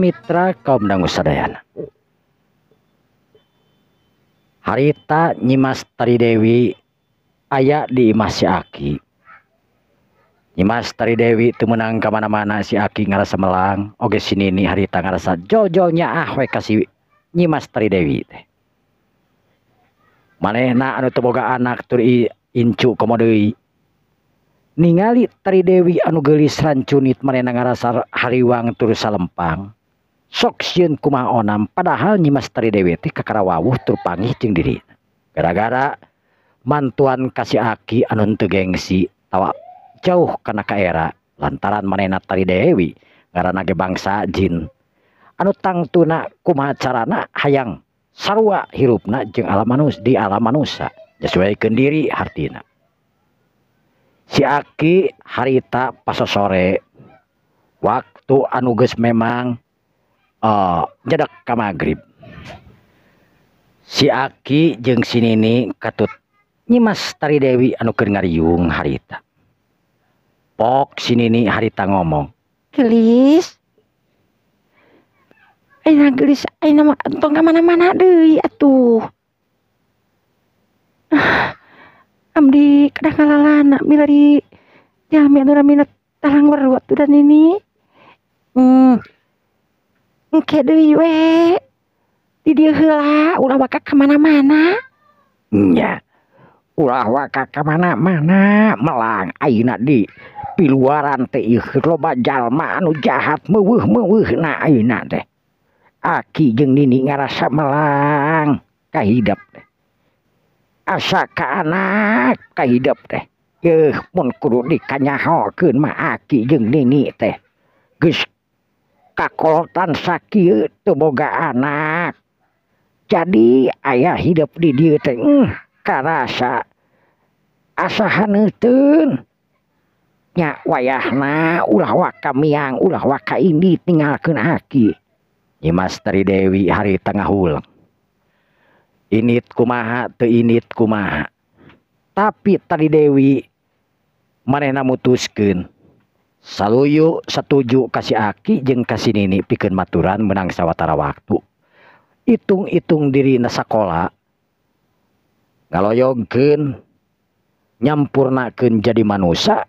Mitra kaum dangu sadayana. Harita Nyimas Tari Dewi aya di imah si Aki. Nyimas Tari Dewi teu meunang ka mana-mana, si Aki ngarasa melang, oge si Nini harita ngarasa jol-jolnya ah we ka si Nyimas Tari Dewi teh. Manehna anu teu boga anak tur incu komo deui. Ningali Tari Dewi anu geulis rancunit manehna ngarasa hariwang tur salempang. Sok sieun kumaha onam padahal Nyimas Tari Dewi teh kakara wawuh tur panggih jeung dirina. Gara-gara mantuan ka si Aki anu henteu gengsi tawa jauh kana kaera lantaran manehna Tari Dewi ngaranna ge bangsa jin anu tangtuna kumaha carana hayang sarua hirupna jeung alam manusia di alam manusia nyesuaikeun diri hartina. Si Aki harita pasosore waktu anu geus memang nyedak ka magrib. Si Aki jeung si Nini katut Nyimas Tari Dewi anu keur ngariung harita. Pok si Nini harita ngomong, "Geulis. Ayeuna geulis ayeuna mah entong ka mana-mana deui atuh. Abdi kedah ngalalana milari jalmi anu ramina talang weru atuh da Nini. Engke deui we. Di dieu heula ulah waka ka mana-mana." Nya. Ulah waka ka mana-mana melang ayeuna di piluaran teh ieu loba jalma anu jahat meuweuh-meuweuhna ayeuna teh. Aki jeung Nini ngarasa melang kahidep teh. Asa ka anak kahidep teh. Yeuh mun kudu dikanyahokeun mah Aki jeung Nini teh geus kakolotan sakieu teu boga anak. Jadi aya hidup di dieu teh karasa asa haneuteun. Nya wayahna ulah waka miang ulah waka indit ninggalkeun Aki. Nyimas Tari Dewi harita ngahuleng. Init kumaha teu init kumaha. Tapi Tari Dewi manehna mutuskeun saluyu satuju ka si Aki jeung ka si Nini pikeun maturan meunang sawatara waktu. Itung-itung dirina sakola ngaloyogkeun nyampurnakeun jadi manusia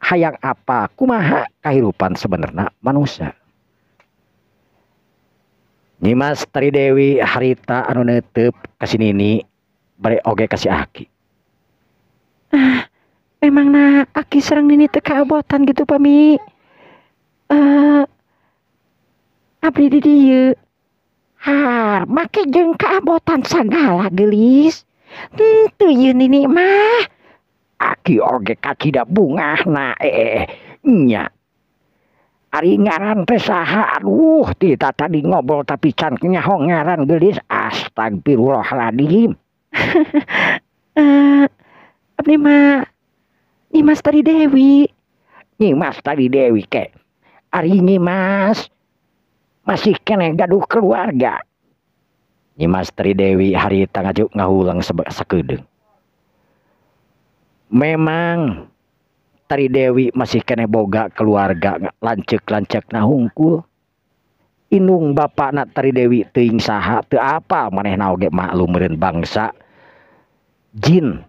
hayang apa kumaha kahirupan sebenarna manusia. Nyimas Tari Dewi harita anu neuteup ka si Nini bari oge ka si Aki. Memangna Aki sareng Nini teu kaobotan gitu pami. Abdi di dieu. Har make jeung kaabotan sagala geulis. Henteu ieu Nini mah. Aki oge kacida bungahna nya. Ari ngaran teh saha? Aduh, tita tadi ngobrol tapi can nyaho ngaran geulis. Astagfirullahaladzim. Abdi mah Nyimas Tari Dewi. Nyimas Tari Dewi ke. Ari Nyimas masih keneh gaduh keluarga. Nyimas Tari Dewi harita ngajuk ngahulang sakedeung. Memang Tari Dewi masih keneh boga keluarga lanceuk-lanceukna hungkul. Indung bapakna Tari Dewi teuing saha teu apa manehna oge maklum meureun bangsa jin.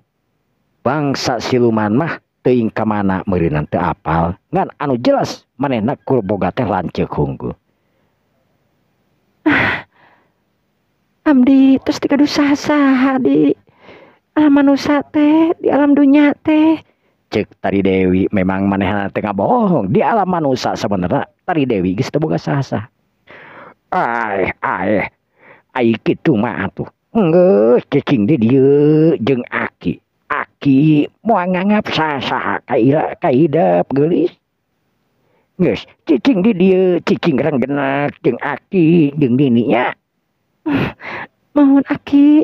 Bangsa siluman mah teuing ka mana meureunan teu apal, ngan anu jelas manehna kur boga teh lanceuk hungkul. Abdi terus teu gaduh saha-saha di alam manusia teh, di alam dunya teh. Cek Tari Dewi memang manehna teh ngabohong, di alam manusia sebenarnya Tari Dewi geus teu boga saha-saha. Aeh aeh ai kitu mah atuh geus cicing di dieu jeung aki. Aki moal nganggap saha-saha ka hidep geulis. Geus cicing di dieu cicing renggenak jeung aki jeung nini nya. Mohon aki.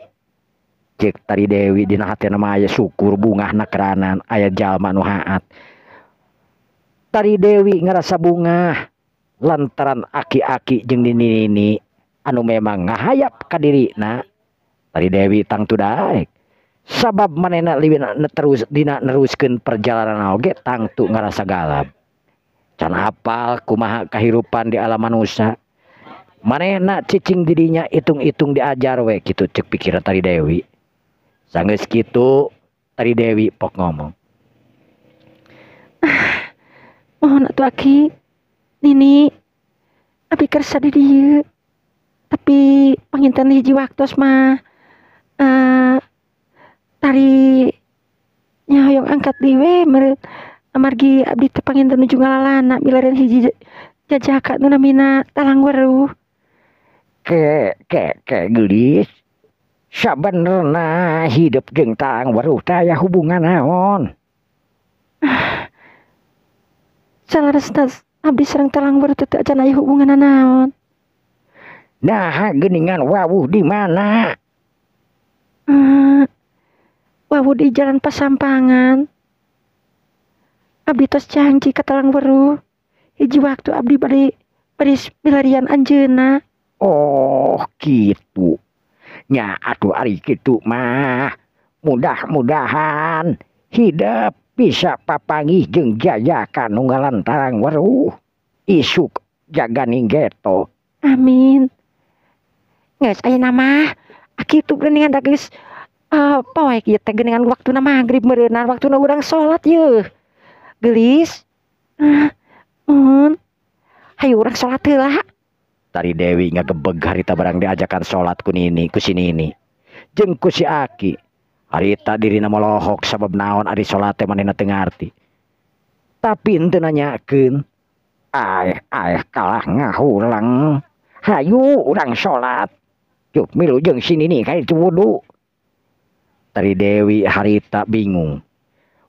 Cek Tari Dewi dina hatena mah aya syukur bungahna keranan aya jalma nu haat. Tari Dewi ngarasa bungah lantaran aki-aki jeung nini-nini anu memang ngahayap ka dirina. Tari Dewi tangtu daek sabab manehna leuwih terus dina neruskeun perjalanan oge tangtu ngarasa galap. Can apal kumaha kahirupan di alam manusia. Manehna cicing didinya hitung-hitung diajar we kitu cek pikiran Tari Dewi. Sanggeus kitu Tari Dewi pok ngomong. Mohon atuh aki, nini abdi kersa di dieu. Tapi panginten hiji waktos mah tari nya hoyong angkat deui we meureun amargi abdi teh panginten nuju ngalalana milarian hiji jajaka nu namina Talang Weruh. Ke ke ke geulis. Sabenerna hidup jeung Talang Weruh teh aya hubungan naon? Saleresna abdi sareng Talang Weruh teh teu acan aya hubungan naon. Nah, geuningan wawuh di mana? Wawuh di jalan Pasampangan. Abdi tos janji ka Talang Weruh. Hiji waktu abdi bade baris milarian anjeunna. Oh, kitu. Nya atuh ari kitu mah. Mudah-mudahan hidup bisa papanggih jeung jajaka nu ngaran Talang Weruh. Isuk jaganing geto. Amin. Geus ayeuna mah aki tu geuningan da geus poek ieu teh geuningan waktuna magrib meureunna waktuna urang salat yeuh. Geulis. Mun. Hayu urang salat heula. Tari Dewi ngagebeg harita barang diajakan salat ku nini ku si nini jeung ku si aki. Harita dirina molohok sabab naon ari salat teh manehna teu ngarti. Tapi henteu nanyakeun. Aeh aeh kalah ngahulang. Hayu urang salat. Cuk milu jeung si nini ka itu wudu. Tari Dewi harita bingung.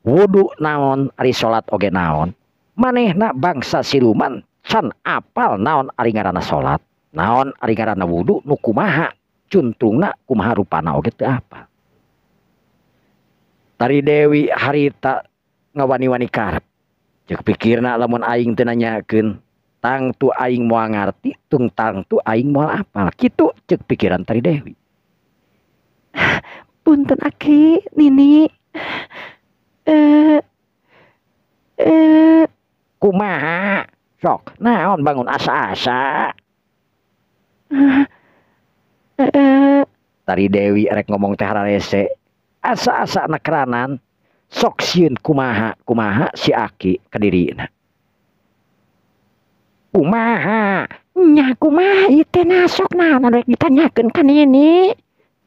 Wudu naon ari salat oge naon. Manehna bangsa siluman can apal naon ari ngaranna salat, naon ari ngaranna wudu nu kumaha cuntungna kumaha rupana oge teu apal. Tari Dewi harita ngawani-wani karep. Ceuk pikirna lamun aing teu nanyakeun tangtu aing moal ngarti, tung tangtu aing moal apal. Kitu ceuk pikiran Tari Dewi. Punten aki, nini. Kumaha? Sok, naon bangun asa-asa. Tari Dewi rek ngomong teh hararese. Asa-asa nakeranan. Sok sieun kumaha, kumaha si aki ka dirina. Kumaha? Nya kumaha ieu teh na sok naon rek ditanyakeun ka nini.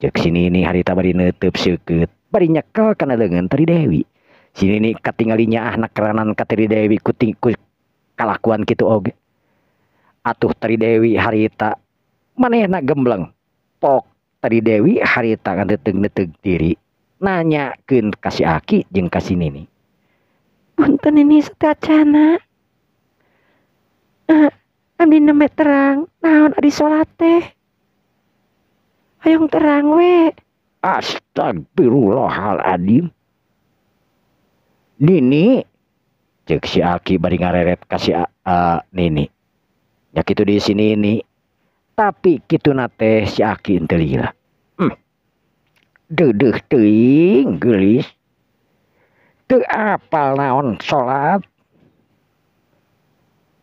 Ceuk si nini harita bari neuteub seukeut, bari nyekel kana leungeun Tari Dewi. Si nini katingali nyaah nakeranan ka Tari Dewi ku kalakuan kitu oge. Atuh Tari Dewi harita manehna gembleng. Pok Tari Dewi harita nganteuteuh-neuteug diri nanyakeun ka si aki jeung ka si nini. Punten nini sateuacana. Abdi nembe terang naon ari salat teh. Hoyong terang we. Astagfirullahaladzim. Nini cek si aki bari ngareret ka si nini. Ya kitu di sini ini. Tapi kituna teh si aki henteu lila. Deudeuh teuing geulis. Teu apal naon salat.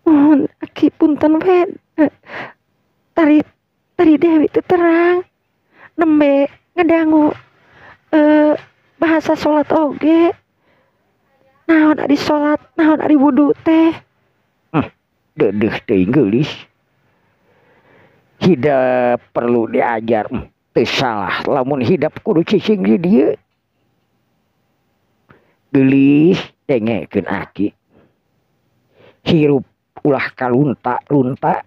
Mohon aki punten we. Tari Tari Dewi teu terang. Nembe ngadangu Bahasa salat oge. Naon ari salat, naon ari wudu teh? Deudeuh teuing geulis. Hidep perlu diajar. Teu salah lamun hidep kudu cicing di dieu. Geulis dengekeun aki. Hirup ulah kalunta-lunta.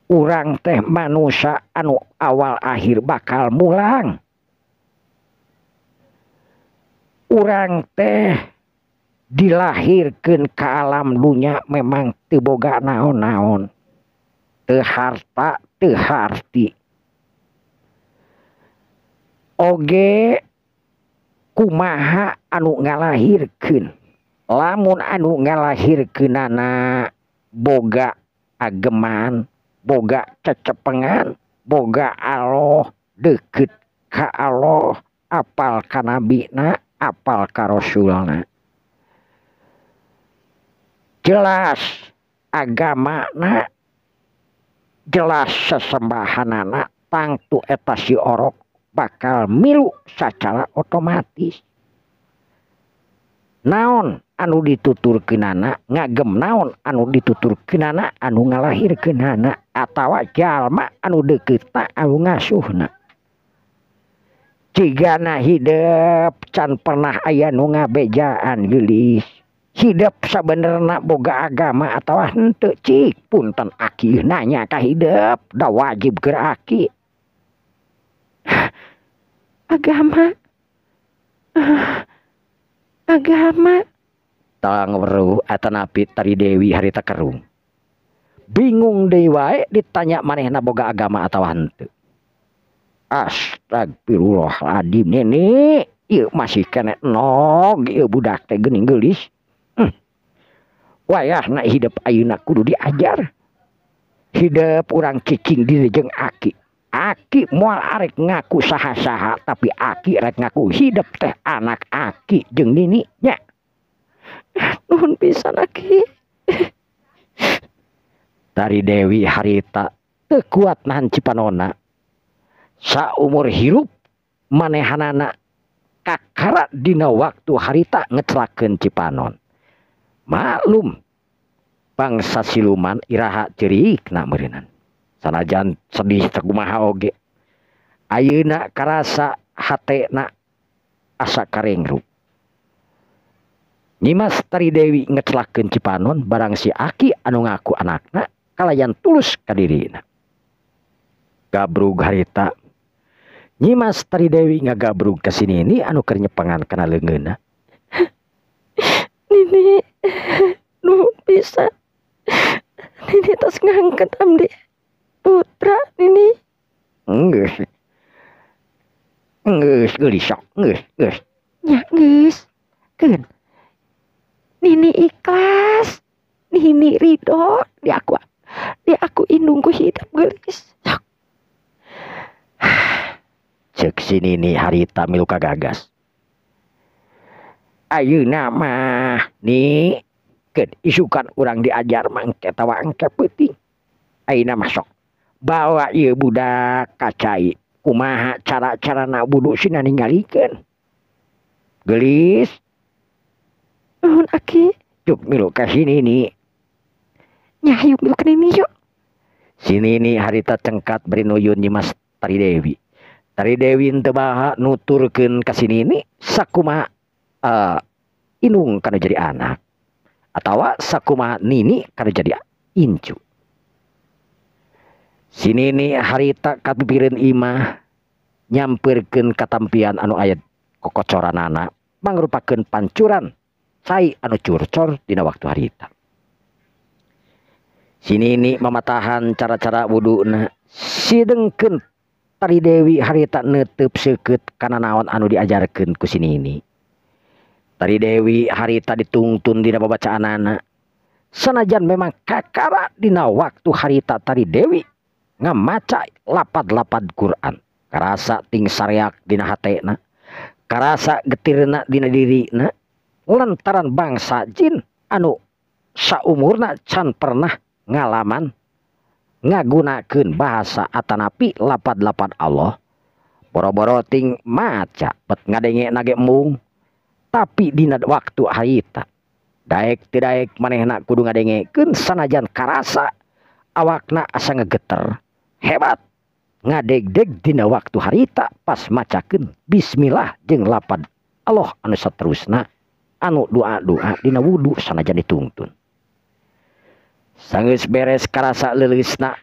Urang teh manusia anu awal akhir bakal mulang. Urang teh dilahirkeun ka alam dunya memang teu boga naon-naon. Teu harta, teu harti. Oge kumaha anu ngalahirkeun. Lamun anu ngalahirkeunana boga ageman, boga cecepengan, boga Allah, deukeut ka Allah, apal ka nabina, apal ka rasulna. Jelas agamana, jelas sesembahanana, tangtu eta si orok bakal milu secara otomatis. Naon anu dituturkeunana, ngagem naon anu dituturkeunana, anu ngalahirkeunana, atawa jalma anu deukeutna anu ngasuhna. Cigana hidep can pernah aya nu ngabejaan geulis. Hidep sabenerna boga agama atawa henteu, cik punten aki nanya ka hidep da wajib keur aki. Agama. Agama. Tang weruh atanapi Tari Dewi harita kerung. Bingung deui wae ditanya manehna boga agama atawa henteu. Astagfirullahaladzim nenek, ieu masih keneh nog ieu budak teh geuning geulis. Wayahna hidep ayeuna kudu diajar. Hidep urang cicing diri jeung aki. Aki moal arek ngaku saha-saha, tapi aki rek ngaku hidep teh anak aki jeung nini nya. Nuhun pisan aki. Tari Dewi harita teu kuat nahan cipanona. Saumur hirup manehanana kakara dina waktu harita ngecelakeun cipanon. Maklum bangsa siluman iraha ceurikna meureunan. Sanajan sedih teh kumaha oge. Ayeuna karasa hatena asa karengrup. Nyimas Tari Dewi ngecelakeun cipanon barang si aki anu ngaku anakna kalayan tulus ka dirina. Gabrug harita. Nyimas Tari Dewi ngagabrug ka si Nini anu keur nyepengan kana leungeunna. Nini, nuhun pisan. Nini tos ngangket abdi putra Nini. Geus. Geus geulis sok, geus, geus. Nya geus. Keun. Nini ikhlas, Nini ridho di aku. Di aku indung ku hidup geulis. Sok. Ceuk si Nini harita milu kagagas. Ayeuna mah ni keun isukan urang diajar mangke tawa engke peuting. Ayeuna mah sok bawa ieu budak ka cai. Kumaha cara-carana wudu sina ningalikeun. Geulis. Nuhun aki. Cuk milu ka si Nini. Nya hayu milu ka Nini yuk. Si Nini harita cengkat bari nuyun Nyimas Tari Dewi. Tari Dewi teu baha nuturkeun ka si Nini sakumaha inung kana jadi anak atawa sakumaha Nini kana jadi incu. Si Nini harita kapipireun imah nyampeurkeun katampian anu aya kokocoranana mangrupakeun pancuran cai anu curcor dina waktu harita. Si Nini mamatahan cara-cara wuduna sidengkeun Tari Dewi harita neuteub seukeut kana naon anu diajarkeun ku si Nini. Tari Dewi harita ditungtun dina babacaanana. Sanajan memang kakara dina waktu harita Tari Dewi ngamaca lapad-lapad Quran. Karasa ting sareak dina hatena, karasa getirna dina dirina, lantaran bangsa jin anu saumurna can pernah ngalaman ngagunakeun bahasa atanapi lapad-lapad Allah Boro-boro ting maca pet ngadenge nage embung. Tapi dina waktu harita daek teu daek manehna kudu ngadengekeun sanajan karasa awakna asa ngegeter hebat ngadegdeg dina waktu harita pas macakeun bismillah jeung lapad Allah anu saterusna anu doa-doa dina wudu sanajan ditungtun. Sanggeus beres karasa leuleusna,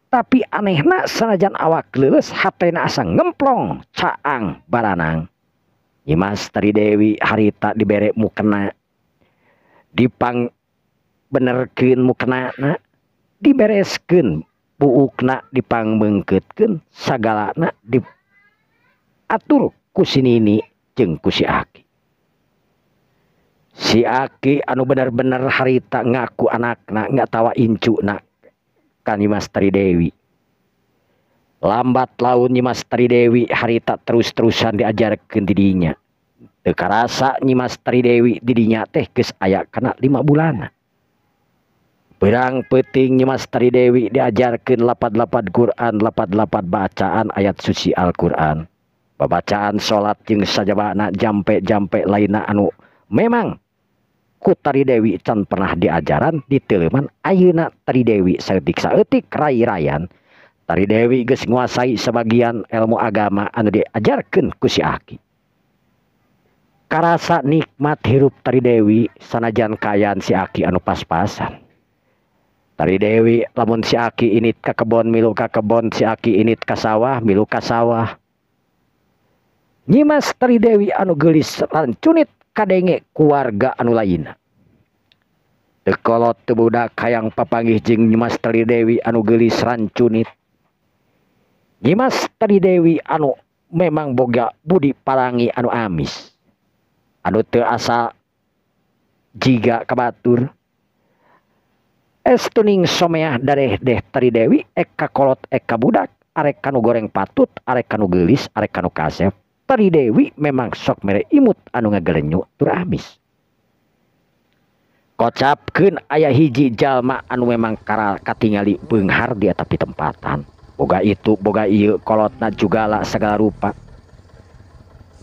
tapi anehna sanajan awak leuleus hatena asa ngemplong caang baranang. Nyimas Tari Dewi harita dibere mukena, dipang benerkeun mukenana, dibereskeun buukna, dipangbeungkeutkeun sagalana diatur ku si Nini jeung ku si Aki. Si Aki anu bener-bener harita ngaku anakna nggak tawa incuna ka Nyimas Tari Dewi. Lambat laun Nyimas Tari Dewi harita terus-terusan diajarkeun di dinya. Teu karasa Nyimas Tari Dewi di dinya teh geus aya kana 5 bulan. Berang peuting Nyimas Tari Dewi diajarkeun lapad-lapad Quran, lapad-lapad bacaan ayat suci Al-Quran, babacaan salat jeung sajabana jampe-jampe lainna anu memang ku Tari Dewi can pernah diajaran diteuleman. Ayeuna Tari Dewi saeutik-saeutik rai-rayan Tari Dewi geus nguasai sebagian ilmu agama anu diajarkeun ku si Aki. Karasa nikmat hirup Tari Dewi sanajan kaayaan si Aki anu pas-pasan. Tari Dewi lamun si Aki init ka kebon milu ka kebon, si Aki init ka sawah milu ka sawah. Nyimas Tari Dewi anu geulis rancunit kadenge keluarga anu lainna. Teu kolot teu budak hayang papanggih jeung Nyimas Tari Dewi anu geulis rancunit. Nyimas Tari Dewi anu memang boga budi parangi anu amis, anu teu asa jiga ka batur. Estuning someah dareh deh Tari Dewi ek ka kolot ek ka budak, arek kanu goreng patut, arek kanu geulis, arek kanu kasep. Tari Dewi memang sok mere imut anu ngagelenyu tur amis. Kocapkeun aya hiji jalma anu memang katingali beunghar di eta pitempatan. Boga itu boga ieu kolotna jugala segala rupa.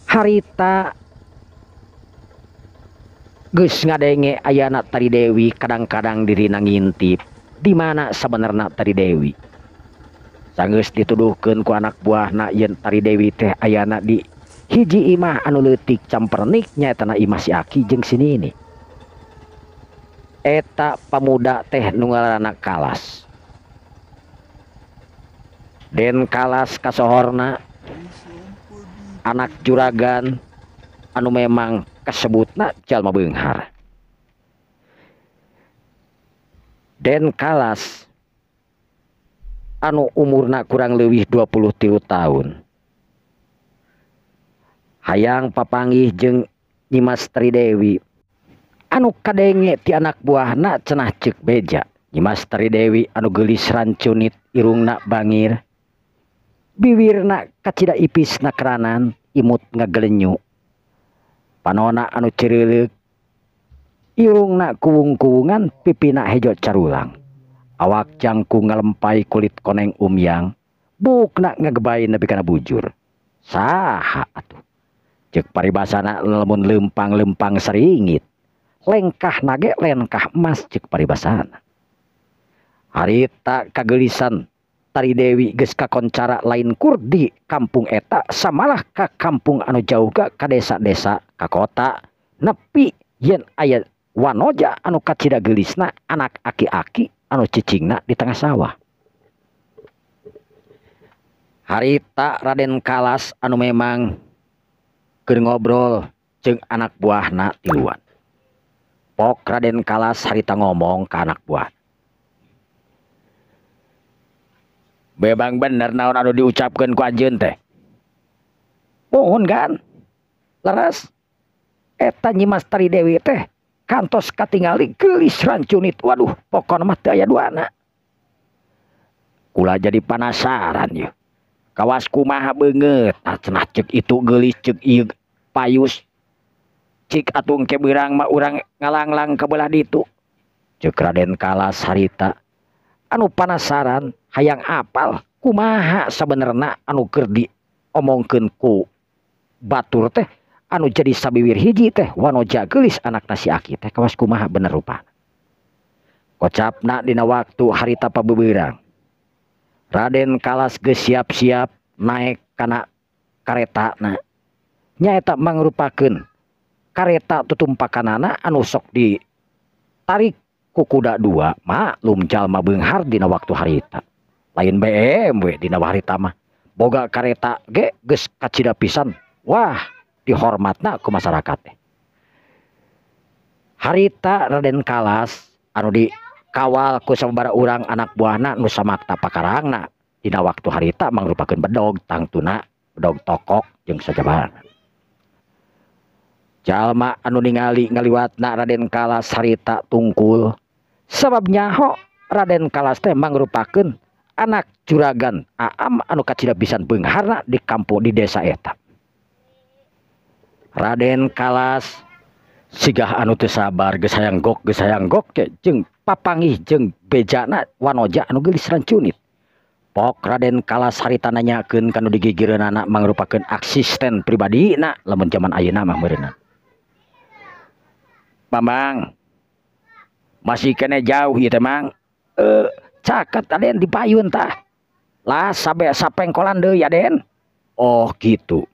Harita geus ngadenge ayana Tari Dewi kadang-kadang dirina ngintip di mana sabenerna Tari Dewi. Sanggeus dituduhkeun ku anak buahna yen Tari Dewi teh ayana di hiji imah anu leutik campernik nyaeta na imah si Aki jeung si Nini. Eta pamuda teh nu ngaranna Kalas. Den Kalas kasohorna anak juragan anu memang kasebutna jalma beunghar. Den Kalas anu umurna kurang leuwih 23 tahun. Hayang papanggih jeung Nyimas Tari Dewi anu kadenge ti anak buahna cenah ceuk beja. Nyimas Tari Dewi anu geulis rancunit, irungna bangir, biwirna kacida ipisna keranan, imut ngagelenyu, panona anu cireuleuk, irungna kuwung-kuwungan, pipina hejo carulang, awak jangkung ngalempai kulit koneng umyang, buukna ngagebay nepi kana bujur. Saha atuh ceuk paribasana lamun lempang-lempang saringit, lengkah nage lengkah emas ceuk paribasana. Harita kageulisan Tari Dewi geus kakoncara lain kur di kampung eta samalah ka kampung anu jauh ka desa-desa ka kota nepi yen aya wanoja anu kacida geulisna anak aki-aki anu cicingna di tengah sawah. Harita Raden Kalas anu memang keur ngobrol jeung anak buahna tiluan. Pok Raden Kalas harita ngomong ka anak buah. Bebang bener naon anu diucapkeun ku anjeun teh. Mohon kan? Leres. Eta Nyimas Tari Dewi teh kantos katingali geulis rancunit. Waduh, pokona mah teu aya duana. Kula jadi panasaran yeuh. Kawas kumaha beungeut, tah cenah ceuk itu geulis ceuk ieu payus. Cik atuh engke beurang mah urang ngalanglang ka belah ditu. Ceuk Raden Kalas harita anu panasaran hayang apal kumaha sabenerna anu keur diomongkeun ku batur teh anu jadi sabiwir hiji teh wanoja geulis anakna si Aki teh kawas kumaha bener rupana. Kocapna dina waktu harita pabeberang. Raden Kalas geus siap-siap naek kana karetana. Nyaeta mangrupakeun kareta tutumpakanana anu sok ditarik ku kuda dua, maklum jalma beunghar dina waktu harita. Lain BMW dina harita mah. Boga kareta ge geus kacida pisan. Wah, dihormatna ku masyarakat teh. Harita Raden Kalas anu dikawal ku sababaraha urang anak buahna nu samakta pakarangna dina waktu harita mangrupakeun bedog tangtuna, bedog tokok jeung sajabana. Jalma anu ningali ngaliwatna Raden Kalas harita tungkul sabab nyaho Raden Kalas teh mangrupakeun anak juragan Aam anu kacida pisan beungharna di kampung di desa eta. Raden Kalas sigah anu teu sabar geus hayang gok jeung papanggih jeung bejana wanoja anu geulis rancunit. Pok Raden Kalas harita nanyakeun kanu digigireunana mangrupakeun asisten pribadina lamun jaman ayeuna mah meureunna. Mamang, masih kene jauh ieu teh Mang. Caket Aden di payun tah. Lah sabe sapengkolan deui Aden. Oh gitu.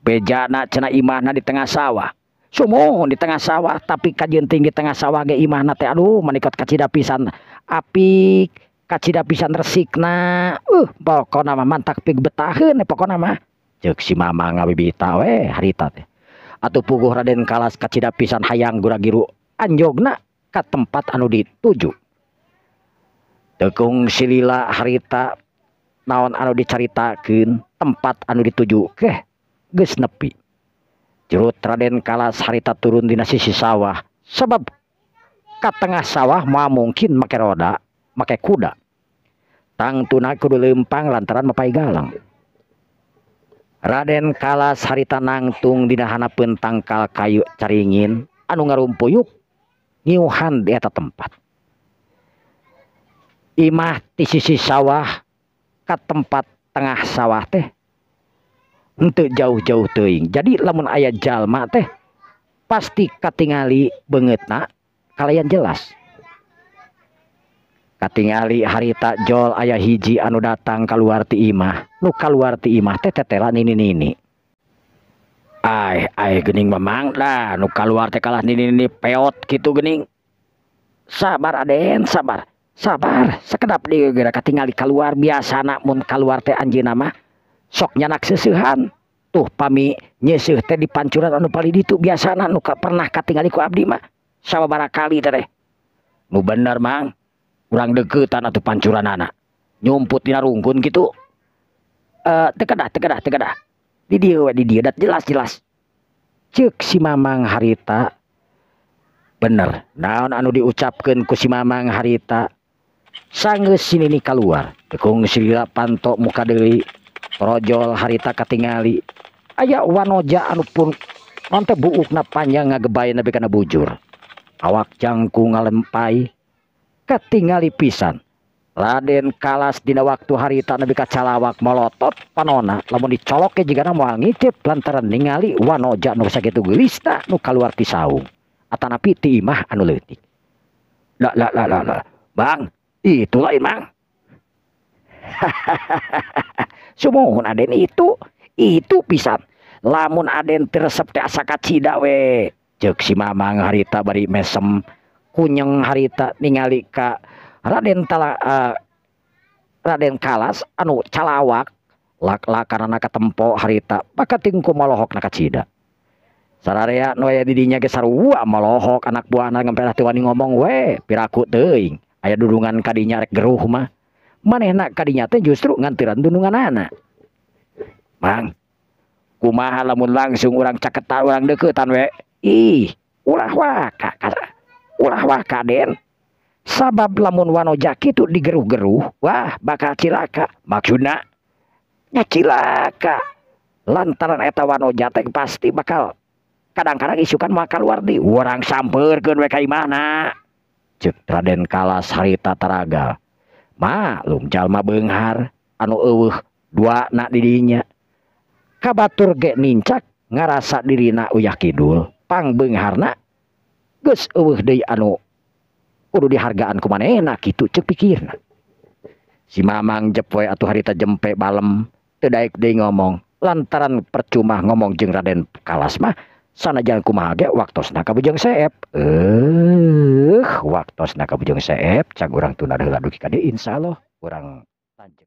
Bejana cenah imahna di tengah sawah. Sumuhun di tengah sawah tapi kajenting di tengah sawah ge imahna teh aduh manikot kacida pisan apik, kacida pisan resikna. Pokona mah mantak pig betaheun pokona mah. Ceuk si Mamang ngabibita we harita teh. Atuh puguh Raden Kalas kacida pisan hayang guragiru anjogna ka tempat anu dituju. Tekung silila harita naon anu dicaritakeun tempat anu dituju keh geus nepi. Jurut Raden Kalas harita turun dina sisi sawah sebab ka tengah sawah moal mungkin make roda, make kuda. Tangtuna kudu leumpang lantaran mapai galang. Raden Kalas harita nangtung dina hanapeun tangkal kayu caringin anu ngarumpuyuk ngiuhan di eta tempat. Imah ti sisi sawah ka tempat tengah sawah teh henteu jauh-jauh teuing. Jadi lamun aya jalma teh pasti katingali beungeutna kalayan jelas. Katingali harita jol aya hiji anu datang kaluar ti imah. Nu kaluar ti imah teh tetela nini-nini. Ai ai geuning Mamang lah nu kaluar teh kalah nini-nini peot kitu geuning. Sabar Aden, sabar. Sabar, sakedap deui geura katingali kaluar biasana mun kaluar teh anjeunna mah sok nyanak seuseuhan. Tuh pami nyeuseuh teh di pancuran anu palih ditu biasana nu pernah katingali ku abdi mah sababaraha kali teh. Nu bener Mang, urang deukeutan atuh pancuranana. Nyumput dina rungkun kitu. Teu kedah, teu kedah, teu kedah. Di dieu we, di dieu dat jelas-jelas. Ceuk si Mamang harita bener. Naon anu diucapkeun ku si Mamang harita sanggeus si nini kaluar. Tekung silila panto muka deui. Rojol harita katingali aya wanoja anu pun naon teh buukna panjang ngagebay nepi kana bujur. Awak jangkung ngalempai katingali pisan. Raden Kalas dina waktu harita nepi ka calawak molotot panona lamun dicolok ge jigana moal ngicip lantaran ningali wanoja nu sakitu geulisna nu kaluar ti saung atanapi ti imah anu leutik. La la la la la. Bang, itu lain Mang. Sumuhun Aden itu pisan. Lamun Aden teu resep teh asa kacida we. Ceuk si Mamang harita bari mesem kunyeng harita ningali ka Raden tala, Raden Kalas anu calawak lak-lakanana katempo harita bakating ku molohok na kacida. Sararea nu aya di dinya ge sarua molohok anak buahna ngampelah teu wani ngomong we piraku teuing. Aya dudungan kadinya rek geruh mah. Manehna kadinya teh justru ngantiran dundunganana. Mang, kumaha lamun langsung urang caketan urang deukeutan we. Ih, ulah waka ulah waka Den. Sabab lamun wanoja kitu digeruh-geruh, wah bakal cilaka. Maksudna nya cilaka. Lantaran eta wanoja teh pasti bakal kadang-kadang isukan moal kaluar deui. Urang sampeurkeun we ka imahna. Ceuk Raden Kalas harita taragal. Maklum jalma beunghar anu eueuh dua na di dinya. Ka batur ge nincak ngarasa dirina uyah kidul pangbeungharna geus eueuh deui anu kudu dihargaan ku manehna kitu ceuk pikirna. Si Mamang jep we atuh harita jempe balem teu daek deui ngomong lantaran percuma ngomong jeung Raden Kalas mah sanajan kumaha ge waktosna ka Bujang Seep. Waktosna ka Bujang Seep cag urang tunda heula dugi ka dieu, insyaallah urang